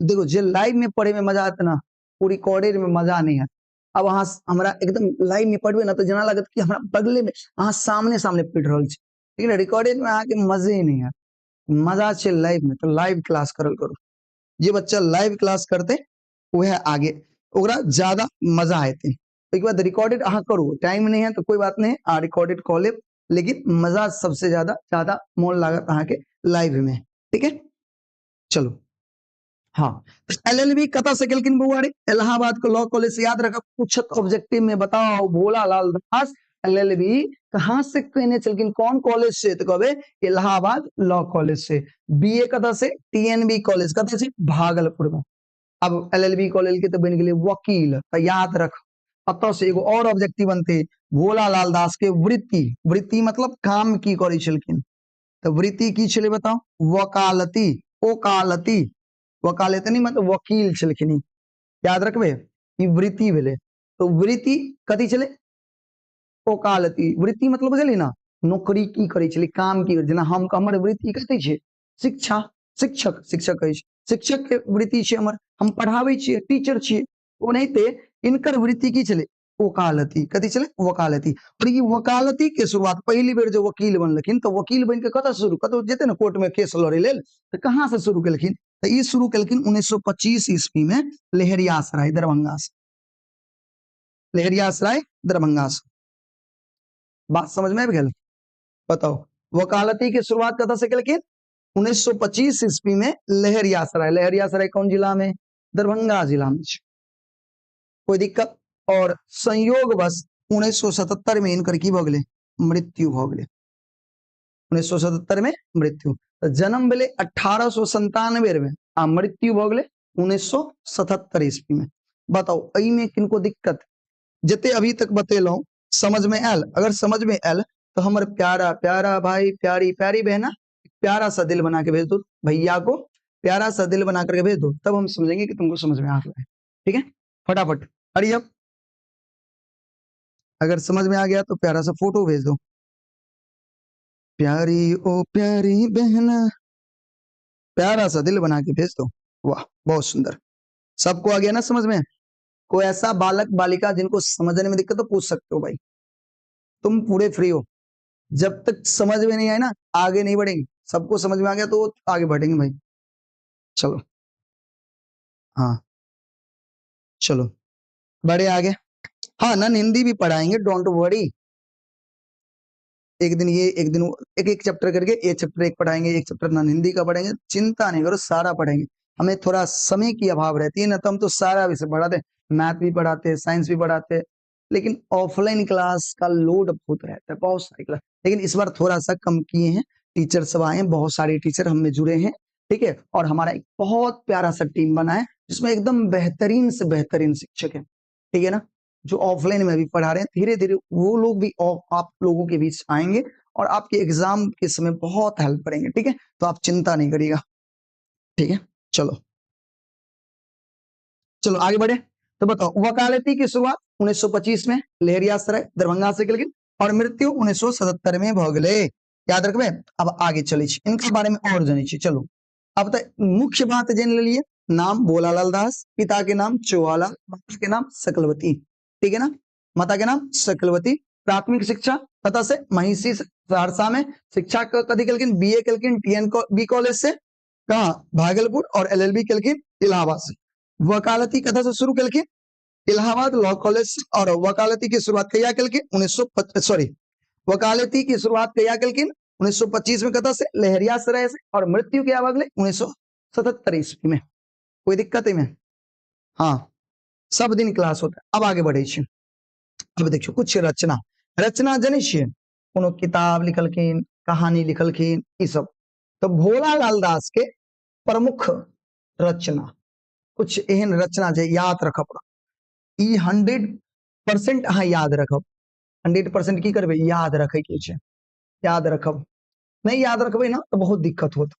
देखो, जे लाइव में पढ़े में मजा आता ना, वो रिकॉर्डेड में मजा नहीं है। अब अहाँ हमरा एकदम लाइव में पढ़बे ना तो जेना लागत कि हमरा बगले में अहाँ सामने सामने पढ़ रहल छी, ठीक है? रिकॉर्डेड में अहाँ के मजे नहीं है। मजा छै लाइव में, तो लाइव क्लास करल करू। जे बच्चा लाइव क्लास करते वह आगे ओकरा ज्यादा मजा एतै। ओहिके बाद रिकॉर्डेड अहाँ करू, टाइम नहीं है तो कोई बात नहीं, अहाँ रिकॉर्डेड कऽ लेब, लेकिन मजा सबसे ज्यादा मोन लागत अहाँ के लाइव में, ठीक है? चलो, हाँ, एल एल बी कतऽ से केलखिन बौआ रे? इलाहाबाद के लॉ कॉलेज से। याद रखब, पूछत ऑब्जेक्टिव में बताओ Bhola Lal Das L L B कहाँ से केने छलखिन, कौन कॉलेज से? तो कहबे इलाहाबाद लॉ कॉलेज से। बी ए कतऽ से? T N B college. कतऽ से? भागलपुर में। अब एल एल बी कॉलेज के तो बन गेलै वकील। तो याद रख, अतः से एगो और ऑब्जेक्टिव बनते, भोला लाल दास के वृत्ति, वृत्ति मतलब काम की करै छलखिन, तो वृत्ति की छलै बताओ? वकालती, ओकालती, वकालती नहीं मतलब वकील छलखिन, याद रखबे, ई वृत्ति भेलै। तो वृत्ति कथी छलै? ओकालती। वृत्ति मतलब बुझली ना, नौकरी की करै छलै, काम की करै, जेना हम हमर वृत्ति कथी छै? शिक्षा, शिक्षक, शिक्षक कहै छै, शिक्षक के वृत्ति छै हमर, हम पढ़ाबै छियै, टीचर छियै। ओनाहिते इनकर वृत्ति की छलै? वकालती। कथी छलै? वकालती। और ई वकालती के शुरुआत पहली बेर जो वकील बनलखिन, तो वकील बन के कतऽ शुरू, कतौ जेतै ने कोर्ट में केस लड़े लेल, तऽ कहाँ से शुरू केलखिन? तऽ ई शुरू केलखिन 1925 ईस्वी में लहेरियासराय दरभंगा से, लहेरियासराय दरभंगा से। बात समझ में आबि गेल? बताओ, वकालती के शुरुआत कतऽ से केलखिन? 1925 ईस्वी में लहेरियासराय। लहेरियासराय कौन जिला में? दरभंगा जिला में छै। कोई दिक्कत? और संयोगवश 1977 में इनकर की भऽ गेलै? मृत्यु भऽ गेलै। 1977 में मृत्यु। तऽ जन्म भेलै 1897 में आ मृत्यु भऽ गेलै 1977 ईस्वी में। बताउ, एहिमे किनको दिक्कत? जते अभी तक बतेलहुँ समझ में आयल? अगर समझ में आयल तो हमर प्यारा प्यारा भाई, प्यारी प्यारी बहना, प्यारा सा दिल बना के भेज दो भैया को, प्यारा सा दिल बना करके भेज दो, तब हम समझेंगे कि तुमको समझ में आ गया है। ठीक है, फटाफट हरी अप। अगर समझ में आ गया तो प्यारा सा फोटो भेज दो। प्यारी ओ प्यारी बहना। प्यारा सा दिल बना के भेज दो। वाह, बहुत सुंदर। सबको आ गया ना समझ में? कोई ऐसा बालक बालिका जिनको समझने में दिक्कत तो पूछ सकते हो भाई, तुम पूरे फ्री हो। जब तक समझ में नहीं आए ना आगे नहीं बढ़ेंगे। सबको समझ में आ गया तो आगे बढ़ेंगे भाई। चलो, हाँ चलो बढ़े आगे। हाँ नन हिंदी भी पढ़ाएंगे, don't worry. एक दिन ये, एक दिन वो, एक एक चैप्टर करके, एक चैप्टर एक पढ़ाएंगे, एक चैप्टर नन हिंदी का पढ़ाएंगे। चिंता नहीं करो, सारा पढ़ाएंगे। हमें थोड़ा समय की अभाव रहती है ना, तो हम तो सारा विषय पढ़ाते, मैथ भी पढ़ाते, साइंस भी पढ़ाते, लेकिन ऑफलाइन क्लास का लोड बहुत रहता है, बहुत सारी क्लास। लेकिन इस बार थोड़ा सा कम किए हैं, टीचर सब आए हैं, बहुत सारे टीचर हम में जुड़े हैं, ठीक है। और हमारा एक बहुत प्यारा सा टीम बना है जिसमें एकदम बेहतरीन से बेहतरीन शिक्षक है, ठीक है ना, जो ऑफलाइन में भी पढ़ा रहे हैं। धीरे धीरे वो लोग भी आप लोगों के बीच आएंगे और आपके एग्जाम के समय बहुत हेल्प करेंगे, ठीक है। तो आप चिंता नहीं करिएगा, ठीक है। चलो चलो आगे बढ़े। तो बताओ, वकालती की शुरुआत 1925 में लहेरियासराय दरभंगा से केलखिन और मृत्यु 1977 में भ गेलै। याद रखबे। अब आगे चलै छी, इनका बारे में और जानै छी। चलो अब तो मुख्य बात जान लेलिए, नाम भोलालाल दास, पिता के नाम चोहालाल, माता के नाम सकलवती, ठीक है ना, माता के नाम सकलवती। प्राथमिक शिक्षा कतऽ से? महिषी सहरसा में। शिक्षा कथी केलखिन? बी ए केलखिन टी एन बी कॉलेज से, कहाँ? भागलपुर। और एल एल बी केलखिन इलाहाबाद से। वकालती कतऽ से शुरू केलखिन? इलाहाबाद लॉ कॉलेज से। और वकालती की शुरुआत कहिया केलखिन? वकालती की शुरुआत कहिया केलखिन? 1925 में। कतऽ से? लहेरियासराय से। और मृत्यु के भऽ गेलै 1977 ईस्वी में। कोई दिक्कत है में? हाँ, सब दिन क्लास होता है। अब आगे बढ़े छी। अब देखियो कुछ रचना, रचना जनै छियै, कोनो किताब लिखलखिन, कहानी लिखलखिन, ई सब। तो भोलालाल दास के प्रमुख रचना कुछ एहन रचना जे याद रखब पड़त। ई 100% अहाँ याद रखब। 100% की करबै? याद रखे के छै, याद रखब। नहीं याद रखबै ना तो बहुत दिक्कत होत।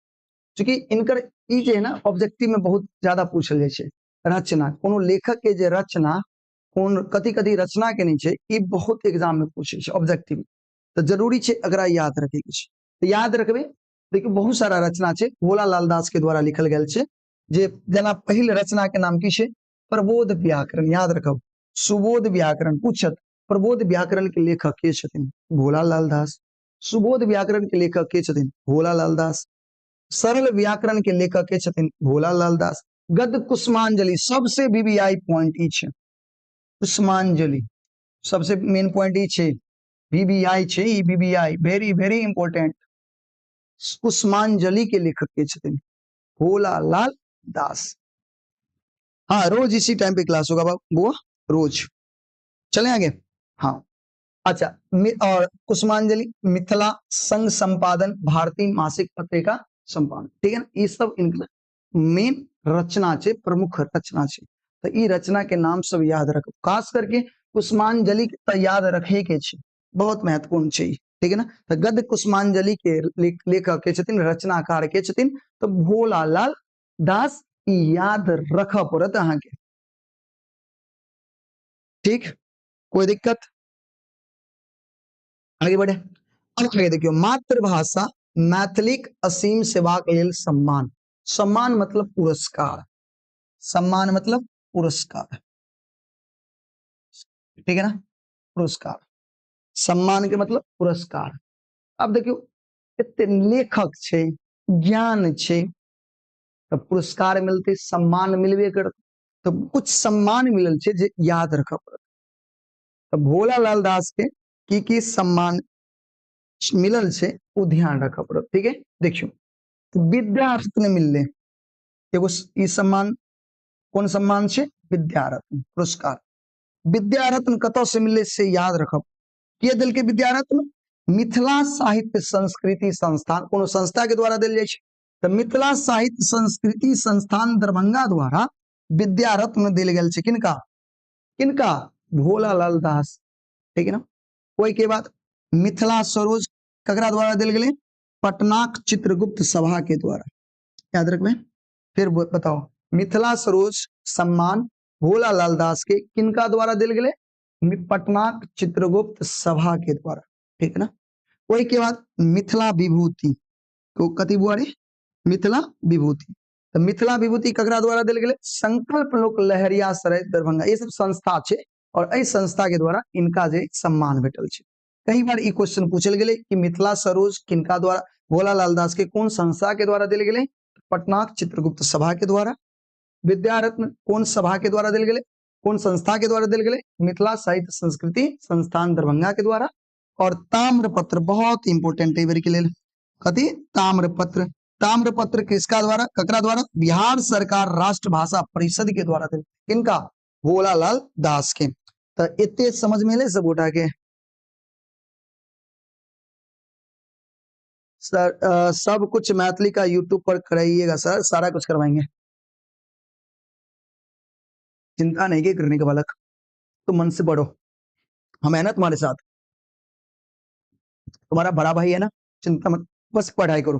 चूंकि इनकर ई जे है ना ऑब्जेक्टिव में बहुत ज्यादा पूछल जाइ छै रचना, कोनो लेखक के जे रचना कोन कथी कथी रचना केने छै, ई बहुत एग्जाम में पूछे छै ऑब्जेक्टिव। तो जरूरी छै एकरा याद रखे के छै। तो याद रखबै। देखियौ बहुत सारा रचना छै भोलालाल दास के द्वारा लिखल गेल छै, जे जेना पहिल रचना के नाम की छै? प्रबोध व्याकरण। याद रखब, सुबोध व्याकरण पूछत, प्रबोध व्याकरण के लेखक के छथिन? भोलालाल दास। सुबोध व्याकरण के लेखक के छथिन? भोलालाल दास। सरल व्याकरण के लेखक के छथिन? भोलालाल दास। गद्य कुसुमांजलि सबसे वीवीआई पॉइंट ई छै, कुसुमांजलि सबसे मेन पॉइंट ई छै, वीवीआई छै ई, वीवीआई वेरी वेरी इंपोर्टेंट। कुसुमांजलि के लेखक के छथिन? भोलालाल दास। हाँ, रोज इसी टाइम पे क्लास होगा बुआ, रोज। चले आगे। हाँ अच्छा, और कुसुमांजलि, मिथिला संघ संपादन, भारती मासिक पत्रिका संपादन, ठीक है ना, ये सब इनका मेन रचना छे, प्रमुख रचना छे। तो ई रचना के नाम सब याद रखो, खास करके कुसुमांजलि के याद रखे के छे, बहुत महत्वपूर्ण छे, ठीक है ना। तो गद्य कुसुमांजलि के लेखक के छथिन, रचनाकार के छथिन, तो भोलालाल दास, याद रख पड़त अहाँ के, ठीक। कोई दिक्कत? आगे बढ़े। अब आगे देखियो, मातृभाषा मैथिलीक असीम सेवा के लेल सम्मान। सम्मान मतलब पुरस्कार, सम्मान मतलब पुरस्कार, ठीक है ना, पुरस्कार, सम्मान के मतलब पुरस्कार। अब देखियो एते लेखक छे, ज्ञान छे, तो पुरस्कार मिलते, सम्मान मिलबे करते, तो कुछ सम्मान मिलल छे जे याद रख पड़त। तो भोलालाल दास के की की सम्मान मिलल छे वो ध्यान रख पड़त, ठीक है। देखियो तो विद्या रत्न मिलले, एगो ई सम्मान, कौन सम्मान छे? विद्या रत्न पुरस्कार। विद्या रत्न कतौ से मिलले से याद रखब। के देलकै विद्या रत्न? मिथिला साहित्य संस्कृति संस्थान, कोनो संस्था के द्वारा देल जाइ छै। तो मिथिला साहित्य संस्कृति संस्थान दरभंगा द्वारा विद्या रत्न देल गेल छै। किनका? किनका? भोलालाल दास, ठीक है ना। ओहि के बाद मिथिला सरोज ककरा द्वारा देल गेलै? पटनाक चित्रगुप्त सभा के द्वारा, याद रखबे। फिर बताओ, मिथिला सरोज सम्मान भोलालाल दास के किनका द्वारा देल गेलै? पटनाक चित्रगुप्त सभा के द्वारा, ठीक है ना। ओहि के बाद मिथिला विभूति, तो कथी बुआ रे? मिथिला विभूति। तो मिथिला विभूति ककरा द्वारा देल गेलै? संकल्प लोक लहरियासराय दरभंगा, ये सब संस्था छै और एहि संस्था के द्वारा इनका जे सम्मान भेटल छै। कई बार ई क्वेश्चन पूछल गेलै कि मिथिला सरोज किनका द्वारा, भोलालाल दास के कोन संस्था के द्वारा देल गेलै? पटनाक चित्रगुप्त सभा के द्वारा। विद्यारत्न कोन सभा के द्वारा देल गेलै, कोन संस्था के द्वारा देल गेलै? मिथिला साहित्य संस्कृति संस्थान दरभंगा के द्वारा। और ताम्रपत्र बहुत इंपोर्टेंट है बेर के लेल, कथी? ताम्रपत्र। ताम्रपत्र किसका द्वारा, ककरा द्वारा? बिहार सरकार राष्ट्रभाषा परिषद के द्वारा देल। किनका? भोलालाल दास के। तो एते समझ में एलै सब गोटा के? सर सब कुछ मैथिली का यूट्यूब पर कराइएगा सर, सारा कुछ करवाएंगे, चिंता नहीं के करने के बालक, तो मन से पढ़ो, हम है ना तुम्हारे साथ, तुम्हारा बड़ा भाई है ना, चिंता मत, बस पढ़ाई करो,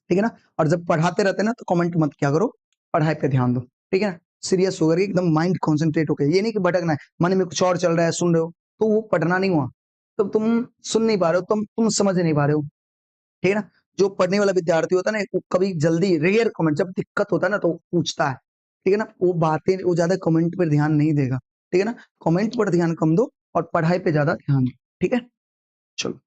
ठीक है ना। और जब पढ़ाते रहते ना तो कमेंट मत क्या करो, पढ़ाई पे ध्यान दो, ठीक है ना। सीरियस होकर एकदम माइंड कॉन्सेंट्रेट होकर, ये नहीं कि भटकना है, मन में कुछ और चल रहा है, सुन रहे हो तो वो पढ़ना नहीं हुआ, तो तुम सुन नहीं पा रहे हो, तुम समझ नहीं पा रहे हो, ठीक है ना। जो पढ़ने वाला विद्यार्थी होता है ना, वो कभी जल्दी रेयर कमेंट, जब दिक्कत होता है ना तो पूछता है, ठीक है ना। वो बातें, वो ज्यादा कमेंट पर ध्यान नहीं देगा, ठीक है ना। कमेंट पर ध्यान कम दो और पढ़ाई पे ज्यादा ध्यान दो, ठीक है। चलो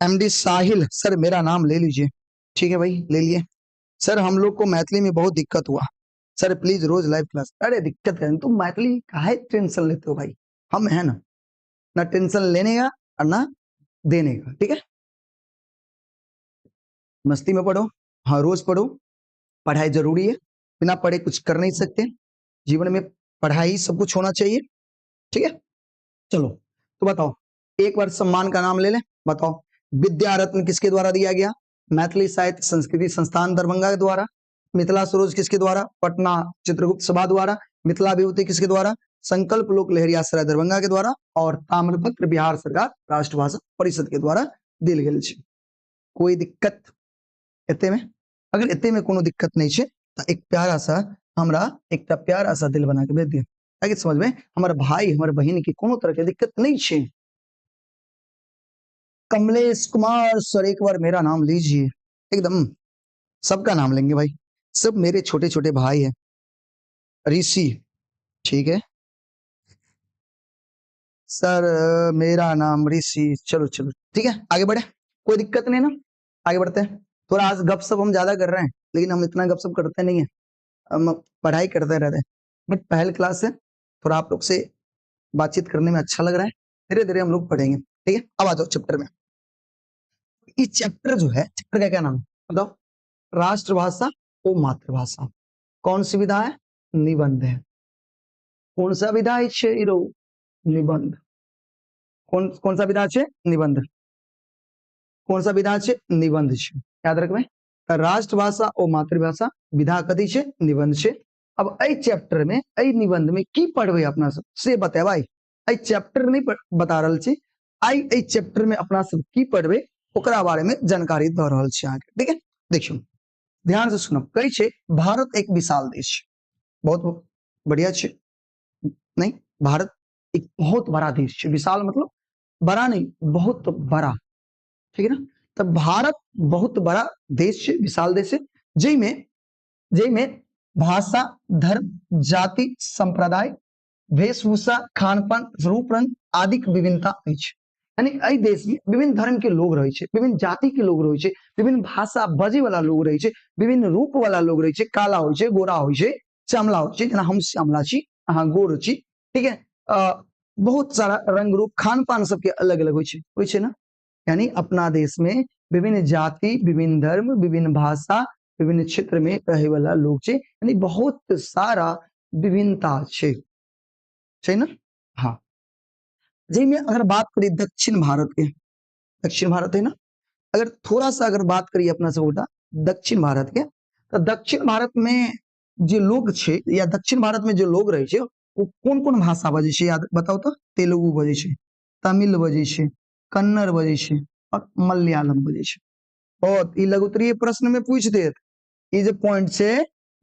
एमडी साहिल सर मेरा नाम ले लीजिए, ठीक है भाई ले लिए। सर हम लोग को मैथिली में बहुत दिक्कत हुआ सर, प्लीज रोज लाइव क्लास। अरे दिक्कत है तुम मैथिली काहे टेंशन लेते हो भाई, हम है ना, ना टेंशन लेने का और ना देने का, ठीक है। मस्ती में पढ़ो, हाँ रोज पढ़ो, पढ़ाई जरूरी है, बिना पढ़े कुछ कर नहीं सकते जीवन में, पढ़ाई सब कुछ होना चाहिए, ठीक है। चलो तो बताओ एक बार सम्मान का नाम ले लें, बताओ विद्या रत्न किसके द्वारा दिया गया? मैथिली साहित्य संस्कृति संस्थान दरभंगा के द्वारा। मिथिला सरोज किसके द्वारा? पटना चित्रगुप्त सभा द्वारा। मिथिला विभूति किसके द्वारा? संकल्प लोक लहेरियासराय दरभंगा के द्वारा। और ताम्रपत्र बिहार सरकार राष्ट्रभाषा परिषद के द्वारा दिल गेल छै। कोई दिक्कत एते में? अगर एते में कोनो दिक्कत नहीं छै तो एक प्यारा सा हमरा एकटा प्यारा सा दिल बना के भेज दियौ, ताकि समझ में हमर भाई हमर बहिन के कोनो तरह के दिक्कत नहीं छै। कमलेश कुमार सर एक बार मेरा नाम लीजिए, एकदम सबका नाम लेंगे भाई, सब मेरे छोटे छोटे भाई हैं। ऋषि ठीक है सर, मेरा नाम ऋषि। चलो चलो ठीक है आगे बढ़े, कोई दिक्कत नहीं ना, आगे बढ़ते हैं। थोड़ा आज गपशप हम ज्यादा कर रहे हैं, लेकिन हम इतना गपशप करते नहीं है, हम पढ़ाई करते रहते हैं, बट पहले क्लास है, थोड़ा आप लोग से बातचीत करने में अच्छा लग रहा है, धीरे धीरे हम लोग पढ़ेंगे, ठीक है। अब आ जाओ चैप्टर में। ये चैप्टर जो है, चैप्टर का क्या नाम है बताओ? राष्ट्रभाषा और मातृभाषा। कौन सी विधा है? निबंध है। कौन सा विधा है? निबंध। कौन कौन सा विधा है? निबंध। कौन सा विधा है? निबंध है, याद रखबे। राष्ट्रभाषा और मातृभाषा विधा कथी है? निबंध है। अब एहि चैप्टर में, एहि निबंध में की पढ़बे अपना सब से बतेबै। एहि चैप्टर नहीं बता रहल छी, आइ एहि चैप्टर में अपना सब की पढ़बे ओकरा बारे में जानकारी दऽ रहल छी अहाँके, ठीक है। देखियौ ध्यान से सुनब, कहै छै भारत एक विशाल देश छै, बहुत बढ़िया छै, नहीं भारत एक बहुत बड़ा देश छै, विशाल मतलब बड़ा नहीं बहुत बड़ा, ठीक है ना। तो भारत बहुत बड़ा देश छै, विशाल देश है, जाहिमे भाषा, धर्म, जाति, संप्रदाय, वेशभूषा, खानपान, रूप रंग आदि के विभिन्नता अछि। यानी एहि देश में विभिन्न धर्म के लोग रहे छै, विभिन्न जाति के लोग रहे छै, विभिन्न भाषा बजे वाला लोग रहे छै, विभिन्न रूप वाला लोग रहे छै, काला होइ छै, गोरा होइ छै, श्यामला होइ छै, जेना हम श्यामला छी, अहाँ गोर छी, ठीक है। बहुत सारा रंग रूप, खान पान सबके अलग अलग होइ छै, होइ छै ना। यानी अपना देश में विभिन्न जाति, विभिन्न धर्म, विभिन्न भाषा, विभिन्न क्षेत्र में रहे वाला लोग छै, यानी बहुत सारा विभिन्नता छै, छै ना। हाँ, जाहिमे अगर बात करी दक्षिण भारत के, दक्षिण भारत है ना, अगर थोड़ा सा अगर बात करी अपना सब गोटा दक्षिण भारत के, तो दक्षिण भारत में जे लोग छै या दक्षिण भारत में जे लोग रहे छै वो कोन कोन भाषा बजै छै याद बताउ तो? तेलुगु बजै छै, तमिल बजै छै, कन्नड़ बजै छै और मलयालम बजै छै। बहुत ई लघुत्तरीय प्रश्न में पूछ देत, ई जे पॉइंट छै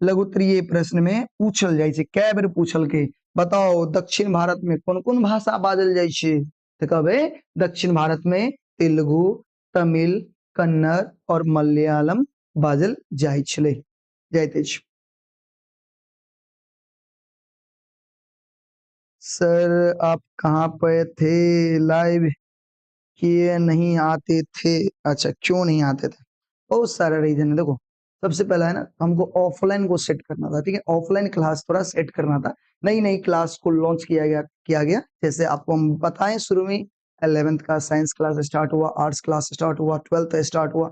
लघुत्तरीय प्रश्न में पूछल जाइ छै, कै बेर पूछलकै। बताओ दक्षिण भारत में कोन कोन भाषा बाजल जाइ छै? तो कहबै दक्षिण भारत में तेलुगु, तमिल, कन्नड़ और मलयालम बाजल जाइ छलै, जाइत अछि। सर आप कहाँ पे थे, लाइव किए नहीं आते थे? अच्छा क्यों नहीं आते थे? बहुत सारा रीजन है। देखो सबसे पहला है ना, हमको ऑफलाइन को सेट करना था, ठीक है, ऑफलाइन क्लास थोड़ा सेट करना था। नई नई क्लास को लॉन्च किया गया। जैसे आपको हम बताएं शुरू में 11th का साइंस क्लास स्टार्ट हुआ, आर्ट्स क्लास स्टार्ट हुआ, 12th start हुआ,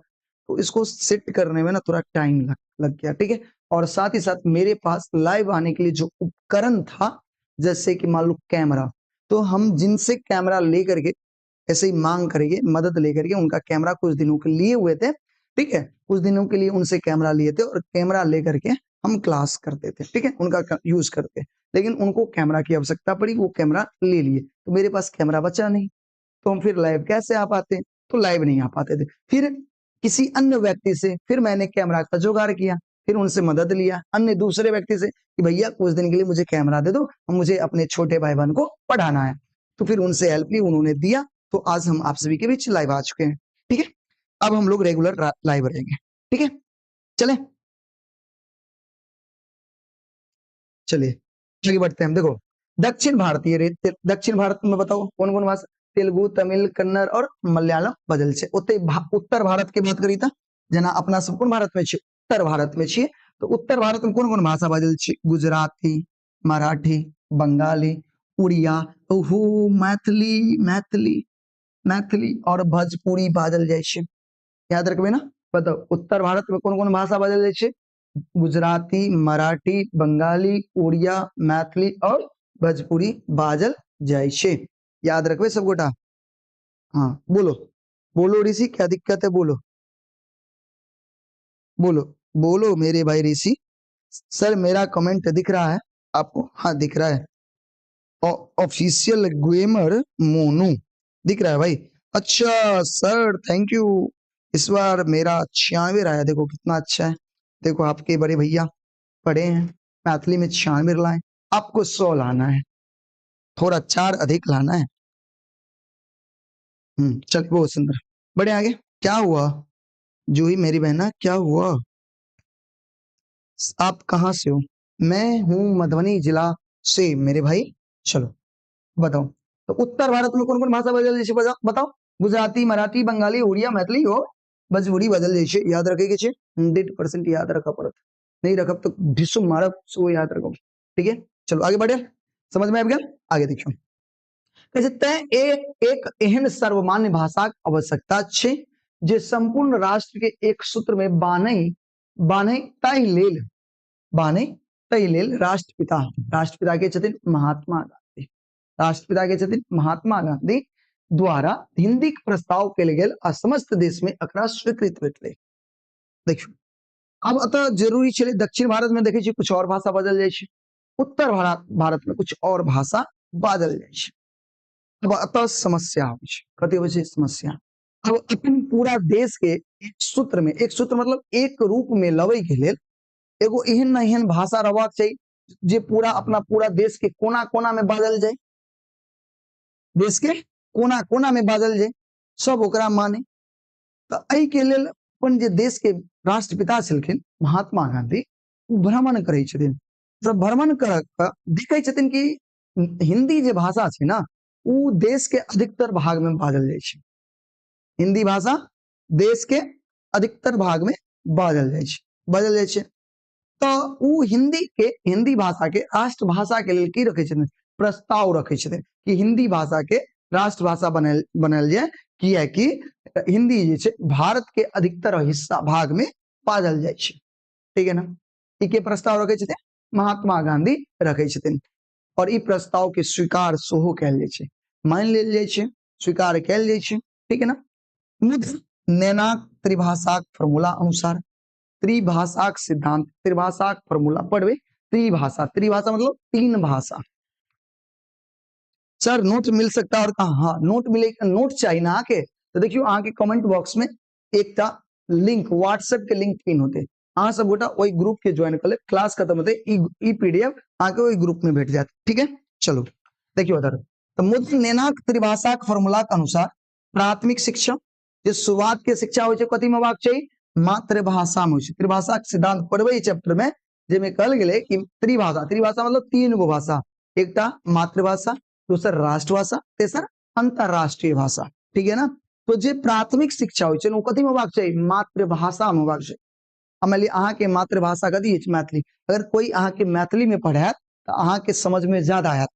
तो इसको सेट करने में ना थोड़ा टाइम लग गया, ठीक है। और साथ ही साथ मेरे पास लाइव आने के लिए जो उपकरण था, जैसे कि मान लो कैमरा, तो हम जिनसे कैमरा लेकर के ऐसे ही मांग करेंगे, मदद लेकर के उनका कैमरा कुछ दिनों के लिए हुए थे, ठीक है, कुछ दिनों के लिए उनसे कैमरा लिए थे और कैमरा लेकर के हम क्लास करते थे, ठीक है, उनका यूज करते। लेकिन उनको कैमरा की आवश्यकता पड़ी, वो कैमरा ले लिए, तो मेरे पास कैमरा बचा नहीं, तो हम फिर लाइव कैसे आ पाते, तो लाइव नहीं आ पाते थे। फिर किसी अन्य व्यक्ति से फिर मैंने कैमरा का जुगाड़ किया, फिर उनसे मदद लिया अन्य दूसरे व्यक्ति से कि भैया कुछ दिन के लिए मुझे कैमरा दे दो, मुझे अपने छोटे भाई बहन को पढ़ाना है। तो फिर उनसे हेल्प ली, उन्होंने दिया, तो आज हम आप सभी के बीच लाइव आ चुके हैं, ठीक है। अब हम लोग रेगुलर लाइव रहेंगे, ठीक है। चले चलिए आगे बढ़ते हैं। देखो दक्षिण भारतीय रेत, दक्षिण भारत में बताओ कौन कौन भाषा, तेलुगु, तमिल, कन्नड़ और मलयालम बजल छे। ओते उत्तर भारत के बात करी त जना अपना सब कोन भारत में छे, उत्तर भारत में छे, तो उत्तर भारत में कौन कौन भाषा बजल छे, गुजराती, मराठी, बंगाली, उड़िया, ओहो मैथिली, मैथिली, मैथिली और भोजपुरी बाजल जाइ छे। याद रखबे ना। बताओ उत्तर भारत में कौन कौन भाषा बाजल जाइ छे, गुजराती, मराठी, बंगाली, उड़िया, मैथिली और भोजपुरी बाजल जाइ छे। याद रखबे सब गोटा। हाँ बोलो बोलो ऋषि, क्या दिक्कत है, बोलो बोलो बोलो मेरे भाई ऋषि। सर मेरा कमेंट दिख रहा है आपको? हाँ दिख रहा है। ऑफिशियल गेमर मोनू दिख रहा है भाई। अच्छा सर thank you, इस बार मेरा 96 आया, देखो कितना अच्छा है। देखो आपके बड़े भैया पढ़े हैं, मैथिली में 96 लाए, आपको 100 लाना है, थोड़ा 4 अधिक लाना है। चल बहुत सुंदर, बढ़े आगे। क्या हुआ जूही मेरी बहना, क्या हुआ, आप कहाँ से हो? मैं हूँ मधुबनी जिला से मेरे भाई। चलो बताओ, तो उत्तर भारत में कौन कौन भाषा बजल जाइ छै बताओ, गुजराती, मराठी, बंगाली, उड़िया, मैथिली और भोजपुरी बजल जाइ छै। याद रखे के छै, 100% याद रखा पड़त, नहीं रखब तो ढिसुम मारब, सो याद रखो, ठीक है। चलो आगे बढ़े, समझ में आ गया। आगे देखियो, कहै छै, तैं एक एहन सर्वमान्य भाषाक आवश्यकता छै जे संपूर्ण राष्ट्र के एक सूत्र में बान्है ताहि लेल, बान्है ताहि लेल राष्ट्रपिता, राष्ट्रपिता के छथिन महात्मा गांधी, राष्ट्रपिता के छथिन महात्मा गांधी द्वारा हिंदी के प्रस्ताव कयल गेल आ समस्त देश में एकरा स्वीकृत भेटलै। देखियौ आब एतऽ जरूरी छलै, दक्षिण भारत में देखै छियै कुछ और भाषा बाजल जाइ छै, उत्तर भारत में कुछ और भाषा बाजल जाइ छै। अब एतऽ समस्या होइ छै, कथी होइ छै समस्या? अब अपन पूरा देश के एक सूत्र में, एक सूत्र मतलब एक रूप में लबै के लेल एगो एहन न एहन भाषा रहबाक चाही जे पूरा अपना पूरा देश के कोना कोना में बाजल जाय, देश के कोना कोना में बाजल जाय, सब ओकरा माने। तऽ एहि के लेल अपन जे देश के राष्ट्रपिता छलखिन महात्मा गांधी, ओ भ्रमण करै छथिन। जब भ्रमण कर कऽ देखै छथिन कि हिंदी जे भाषा छै ना, ओ देश के अधिकतर भाग में बाजल जाइ छै। हिंदी भाषा देश के अधिकतर भाग में बाजल जाइ छै, बाजल जाइ छै। तऽ ओ हिंदी के, हिंदी भाषा के राष्ट्रभाषा के लेल की रखै छथिन, प्रस्ताव रखै छथिन कि हिंदी भाषा के राष्ट्रभाषा बनायल जाय, कियाकि हिंदी जे छै भारत के अधिकतर हिस्सा भाग में बाजल जाइ छै, ठीक है ना। ई के प्रस्ताव रखै छथिन, महात्मा गांधी रखै छथिन। और ई प्रस्ताव के स्वीकार सेहो कयल जाइ छै, मानि लेल जाइ छै, स्वीकार कयल जाइ छै, ठीक है ना। मुदा नैनाक त्रिभाषाक फॉर्मूला अनुसार, त्रिभाषाक सिद्धांत, त्रिभाषाक फॉर्मूला पढ़बै, त्रिभाषा, त्रिभाषा मतलब तीन भाषा। सर नोट मिल सकता है और कहाँ? हाँ नोट मिले, नोट चाहिए ना आके, तो देखियो अहाँ कमेंट बॉक्स में एकटा लिंक, व्हाट्सएप के लिंक पिन होते, अहाँ सब गोटा ओहि ग्रुप के ज्वाइन कर ले, क्लास खत्म होते ई पीडीएफ अहाँ के ओहि ग्रुप में भेट जायत, ठीक है। चलो देखियो उधर, तो मुदा नैनाक त्रिभाषाक फॉर्मूला के अनुसार प्राथमिक शिक्षा, जे शुरुआत के शिक्षा होइ छै कथी में होबाक चाही, मातृभाषा में होइ छै। त्रिभाषा के सिद्धांत पढ़बै ई चैप्टर में, जाहिमे कहल गेलै कि त्रिभाषा, त्रिभाषा मतलब 3 गो भाषा, एकटा मातृभाषा, दोसर राष्ट्रभाषा, तेसर अंतरराष्ट्रीय भाषा, ठीक है ना। तो जे प्राथमिक शिक्षा होइ छै ओ कथी में होबाक चाही, मातृभाषा में होबाक चाही। मान लिअ अहाँके मातृभाषा कथी अछि, मैथिली। अगर कोई अहाँके मैथिली में पढ़ायत तऽ अहाँके समझ में ज्यादा आयत,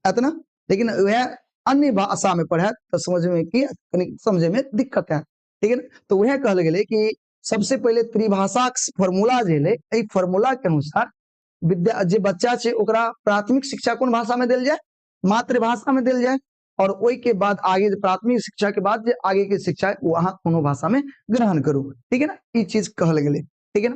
आयत ना। लेकिन वएह अन्य भाषा में पढ़ायत तऽ समझ में की आयत, कनि समझे में दिक्कत आयत, ठीक है ना। तो वएह कहल गेलै कि सबसे पहिले त्रिभाषाक फॉर्मूला जे एलै, एहि फॉर्मूला के अनुसार विद्या जे बच्चा छै ओकरा प्राथमिक शिक्षा कोन भाषा में देल जाय, मातृभाषा में देल जाय, और ओहि के बाद आगे जे प्राथमिक शिक्षा के बाद जे आगे के शिक्षा है वो अहाँ कोनो भाषा में ग्रहण करू, ठीक है ना। ई चीज कहल गेलै, ठीक है ना।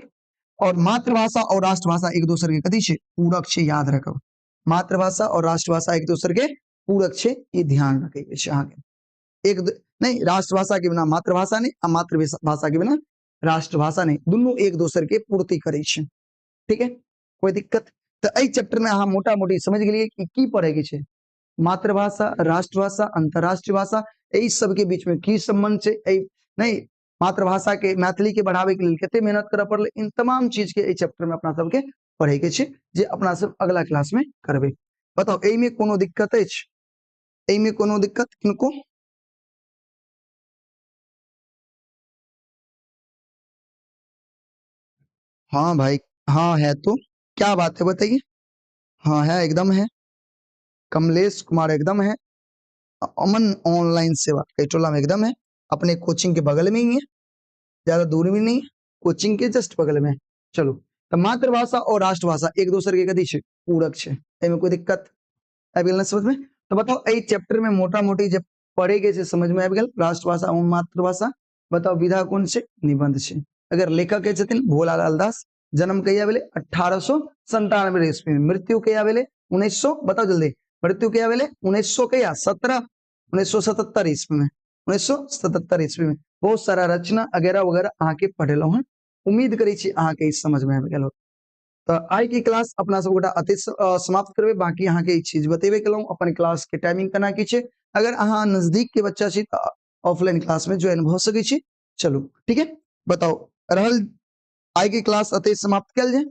और मातृभाषा और राष्ट्रभाषा एक दोसर के कथी छै, पूरक छै, याद रखब। मातृभाषा और राष्ट्रभाषा एक दोसर के पूरक छै, ई ध्यान रखे के छै अहाँके। एक नहीं, राष्ट्रभाषा के बिना मातृभाषा नहीं, आ मातृभाषा के बिना राष्ट्रभाषा नहीं, दुनू एक दोसर के पूर्ति करै छै, ठीक है। कोई दिक्कत? तो एहि चैप्टर में अहाँ मोटा मोटी समझ गेलियै कि की पढ़े के छै, मातृभाषा, राष्ट्रभाषा, अंतरराष्ट्रीय भाषा, एहि सबके बीच में की संबंध छै, एहि नहीं मातृभाषा के मैथिली के बढ़ावे के लेल कते मेहनत करऽ पड़लै, इन तमाम चीज के एहि चैप्टर में अपना सबके पढ़े के छै, जे अपना सब अगला क्लास में करबै। बताउ एहि में कोनो दिक्कत अछि? एहि में कोनो दिक्कत किनको? हाँ भाई, हाँ है तो क्या बात है बताइए। हाँ है, एकदम है। कमलेश कुमार एकदम है। अमन ऑनलाइन सेवा कैटोला में एकदम है, अपने कोचिंग के बगल में ही है, ज्यादा दूर भी नहीं है, कोचिंग के जस्ट बगल में है। चलो, तो मातृभाषा और राष्ट्रभाषा एक दूसरे के कथी छै, पूरक छै, एहिमे कोई दिक्कत आबि गेल ना समझ में? तो बताओ एहि चैप्टर में मोटा मोटी जे पढ़े के छै समझ में आबि गेल? राष्ट्रभाषा एवं मातृभाषा। बताओ विधा कोन छै? निबंध छै। अगर लेखक के छथिन भोलालाल दास, जन्म कहिया भेलै? 1897 ईस्वी में। मृत्यु कहिया भेलै? 1900, बताओ जल्दी, मृत्यु कहिया भेलै? 1900 कहिया? 17, 1977 ईस्वी में, 1977 ईस्वी में। बहुत सारा रचना वगैरह वगैरह अहाँके पढ़ेलहुँ हन, उम्मीद करै छी अहाँके ई समझ में आबि गेल होत। तऽ आइ के क्लास अपना सब गोटा अति समाप्त करबै। बाकी अहाँके ई चीज बतेबे केलहुँ, अपन क्लास के टाइमिंग केना की छै। अगर अहाँ नजदीक के बच्चा छी तऽ ऑफलाइन क्लास में ज्वाइन भऽ सकै छी। चलू ठीक है, बताउ रहल आइ के क्लास अते समाप्त कयल जाय,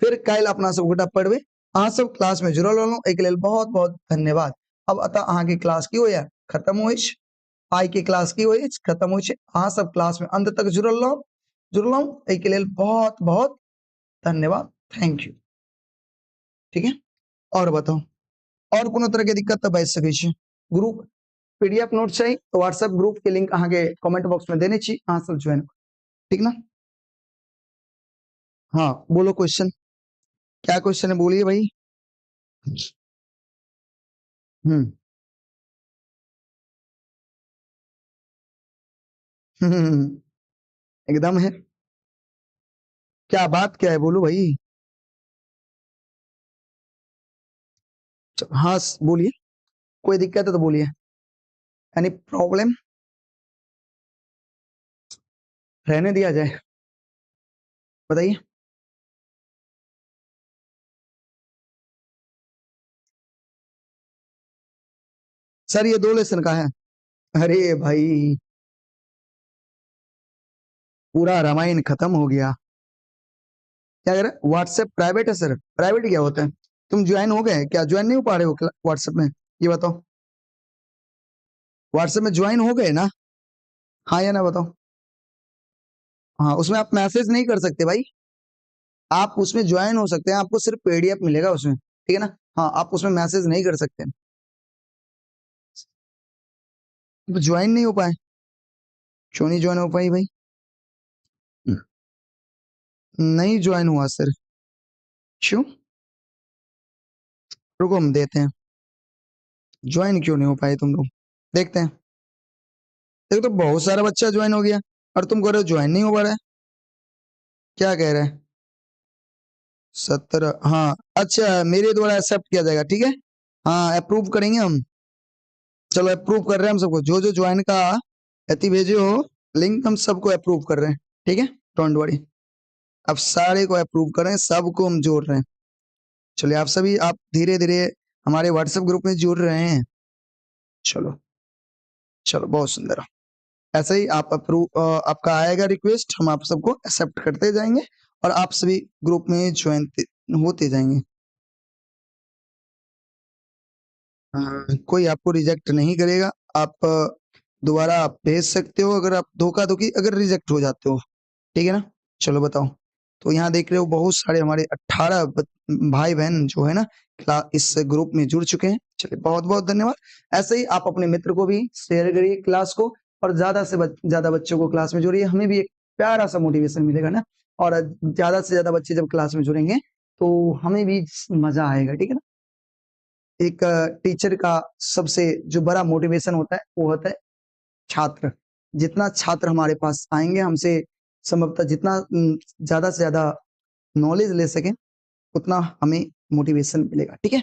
फिर काल्हि अपना सब गोटा पढ़बै। अहाँ सब क्लास में जुड़ल रहलहुँ एहिके लेल बहुत बहुत धन्यवाद। अब अतः अहाँके क्लास की होइया खत्म होइ छै, आइ के क्लास की होइ छै खत्म होइ छै। अहाँ सब क्लास में अंत तक जुड़ल रहू, जुड़लहुँ एहिके लेल बहुत बहुत धन्यवाद, thank you. ठीक है, और बताउ और कोनो तरह के दिक्कत तऽ बाजि सकै छी। ग्रुप पीडीएफ नोट चाही तो व्हाट्सएप ग्रुप के लिंक अहाँके कमेंट बॉक्स में देने छी, अहाँ सब ज्वाइन, ठीक ना। हाँ बोलो क्वेश्चन, क्या क्वेश्चन है बोलिए भाई। एकदम है, क्या बात क्या है बोलो भाई। हाँ बोलिए, कोई दिक्कत है तो बोलिए, एनी प्रॉब्लम? रहने दिया जाए, बताइए। सर ये 2 लेसन का है। अरे भाई पूरा रामायण खत्म हो गया। क्या कह रहे? व्हाट्सएप प्राइवेट है सर। प्राइवेट क्या होता है? तुम ज्वाइन हो गए क्या? ज्वाइन नहीं हो पा रहे हो व्हाट्सएप में? ये बताओ, व्हाट्सएप में ज्वाइन हो गए ना? हाँ या ना बताओ। हाँ, उसमें आप मैसेज नहीं कर सकते भाई, आप उसमें ज्वाइन हो सकते हैं, आपको सिर्फ पीडीएफ मिलेगा उसमें, ठीक है ना। हाँ, आप उसमें मैसेज नहीं कर सकते, ज्वाइन नहीं हो पाए। क्यों नहीं ज्वाइन हो पाई भाई? नहीं ज्वाइन हुआ सर, क्यों? रुको हम देते हैं, ज्वाइन क्यों नहीं हो पाए तुम लोग, देखते हैं। देखो तो बहुत सारा बच्चा ज्वाइन हो गया और तुम कह रहे हो ज्वाइन नहीं हो पा रहा है, क्या कह रहे हैं? 17, हाँ अच्छा, मेरे द्वारा एक्सेप्ट किया जाएगा, ठीक है। हाँ अप्रूव करेंगे हम, चलो अप्रूव कर रहे हैं हम सबको, जो जो ज्वाइन का अति भेजे हो लिंक हम सबको अप्रूव कर रहे हैं, ठीक है, don't worry. अब सारे को अप्रूव कर रहे हैं, सबको हम जोड़ रहे हैं। चलिए आप सभी, आप धीरे धीरे हमारे व्हाट्सएप ग्रुप में जुड़ रहे हैं। चलो चलो बहुत सुंदर। ऐसे ही आप अप्रूव, आपका आएगा रिक्वेस्ट, हम आप सबको एक्सेप्ट करते जाएंगे और आप सभी ग्रुप में ज्वाइन होते जाएंगे। कोई आपको रिजेक्ट नहीं करेगा, आप दोबारा आप भेज सकते हो अगर आप धोखा धोखी अगर रिजेक्ट हो जाते हो, ठीक है ना। चलो बताओ, तो यहाँ देख रहे हो बहुत सारे हमारे 18 भाई बहन जो है ना इस ग्रुप में जुड़ चुके हैं। चलिए बहुत बहुत धन्यवाद। ऐसे ही आप अपने मित्र को भी शेयर करिए क्लास को, और ज्यादा से ज्यादा बच्चों को क्लास में जोड़िए, हमें भी एक प्यारा सा मोटिवेशन मिलेगा ना, और ज्यादा से ज्यादा बच्चे जब क्लास में जुड़ेंगे तो हमें भी मजा आएगा, ठीक है ना। एक टीचर का सबसे जो बड़ा मोटिवेशन होता है वो होता है छात्र। जितना छात्र हमारे पास आएंगे, हमसे संभवतः जितना ज्यादा से ज्यादा नॉलेज ले सकें उतना हमें मोटिवेशन मिलेगा, ठीक है।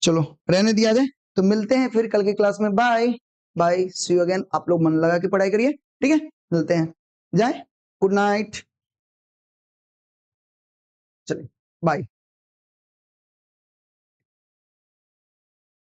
चलो रहने दिया जाए, तो मिलते हैं फिर कल की क्लास में। Bye bye, see you again. आप लोग मन लगा के पढ़ाई करिए, ठीक है। मिलते हैं, जाए, गुड नाइट, चलिए बाय।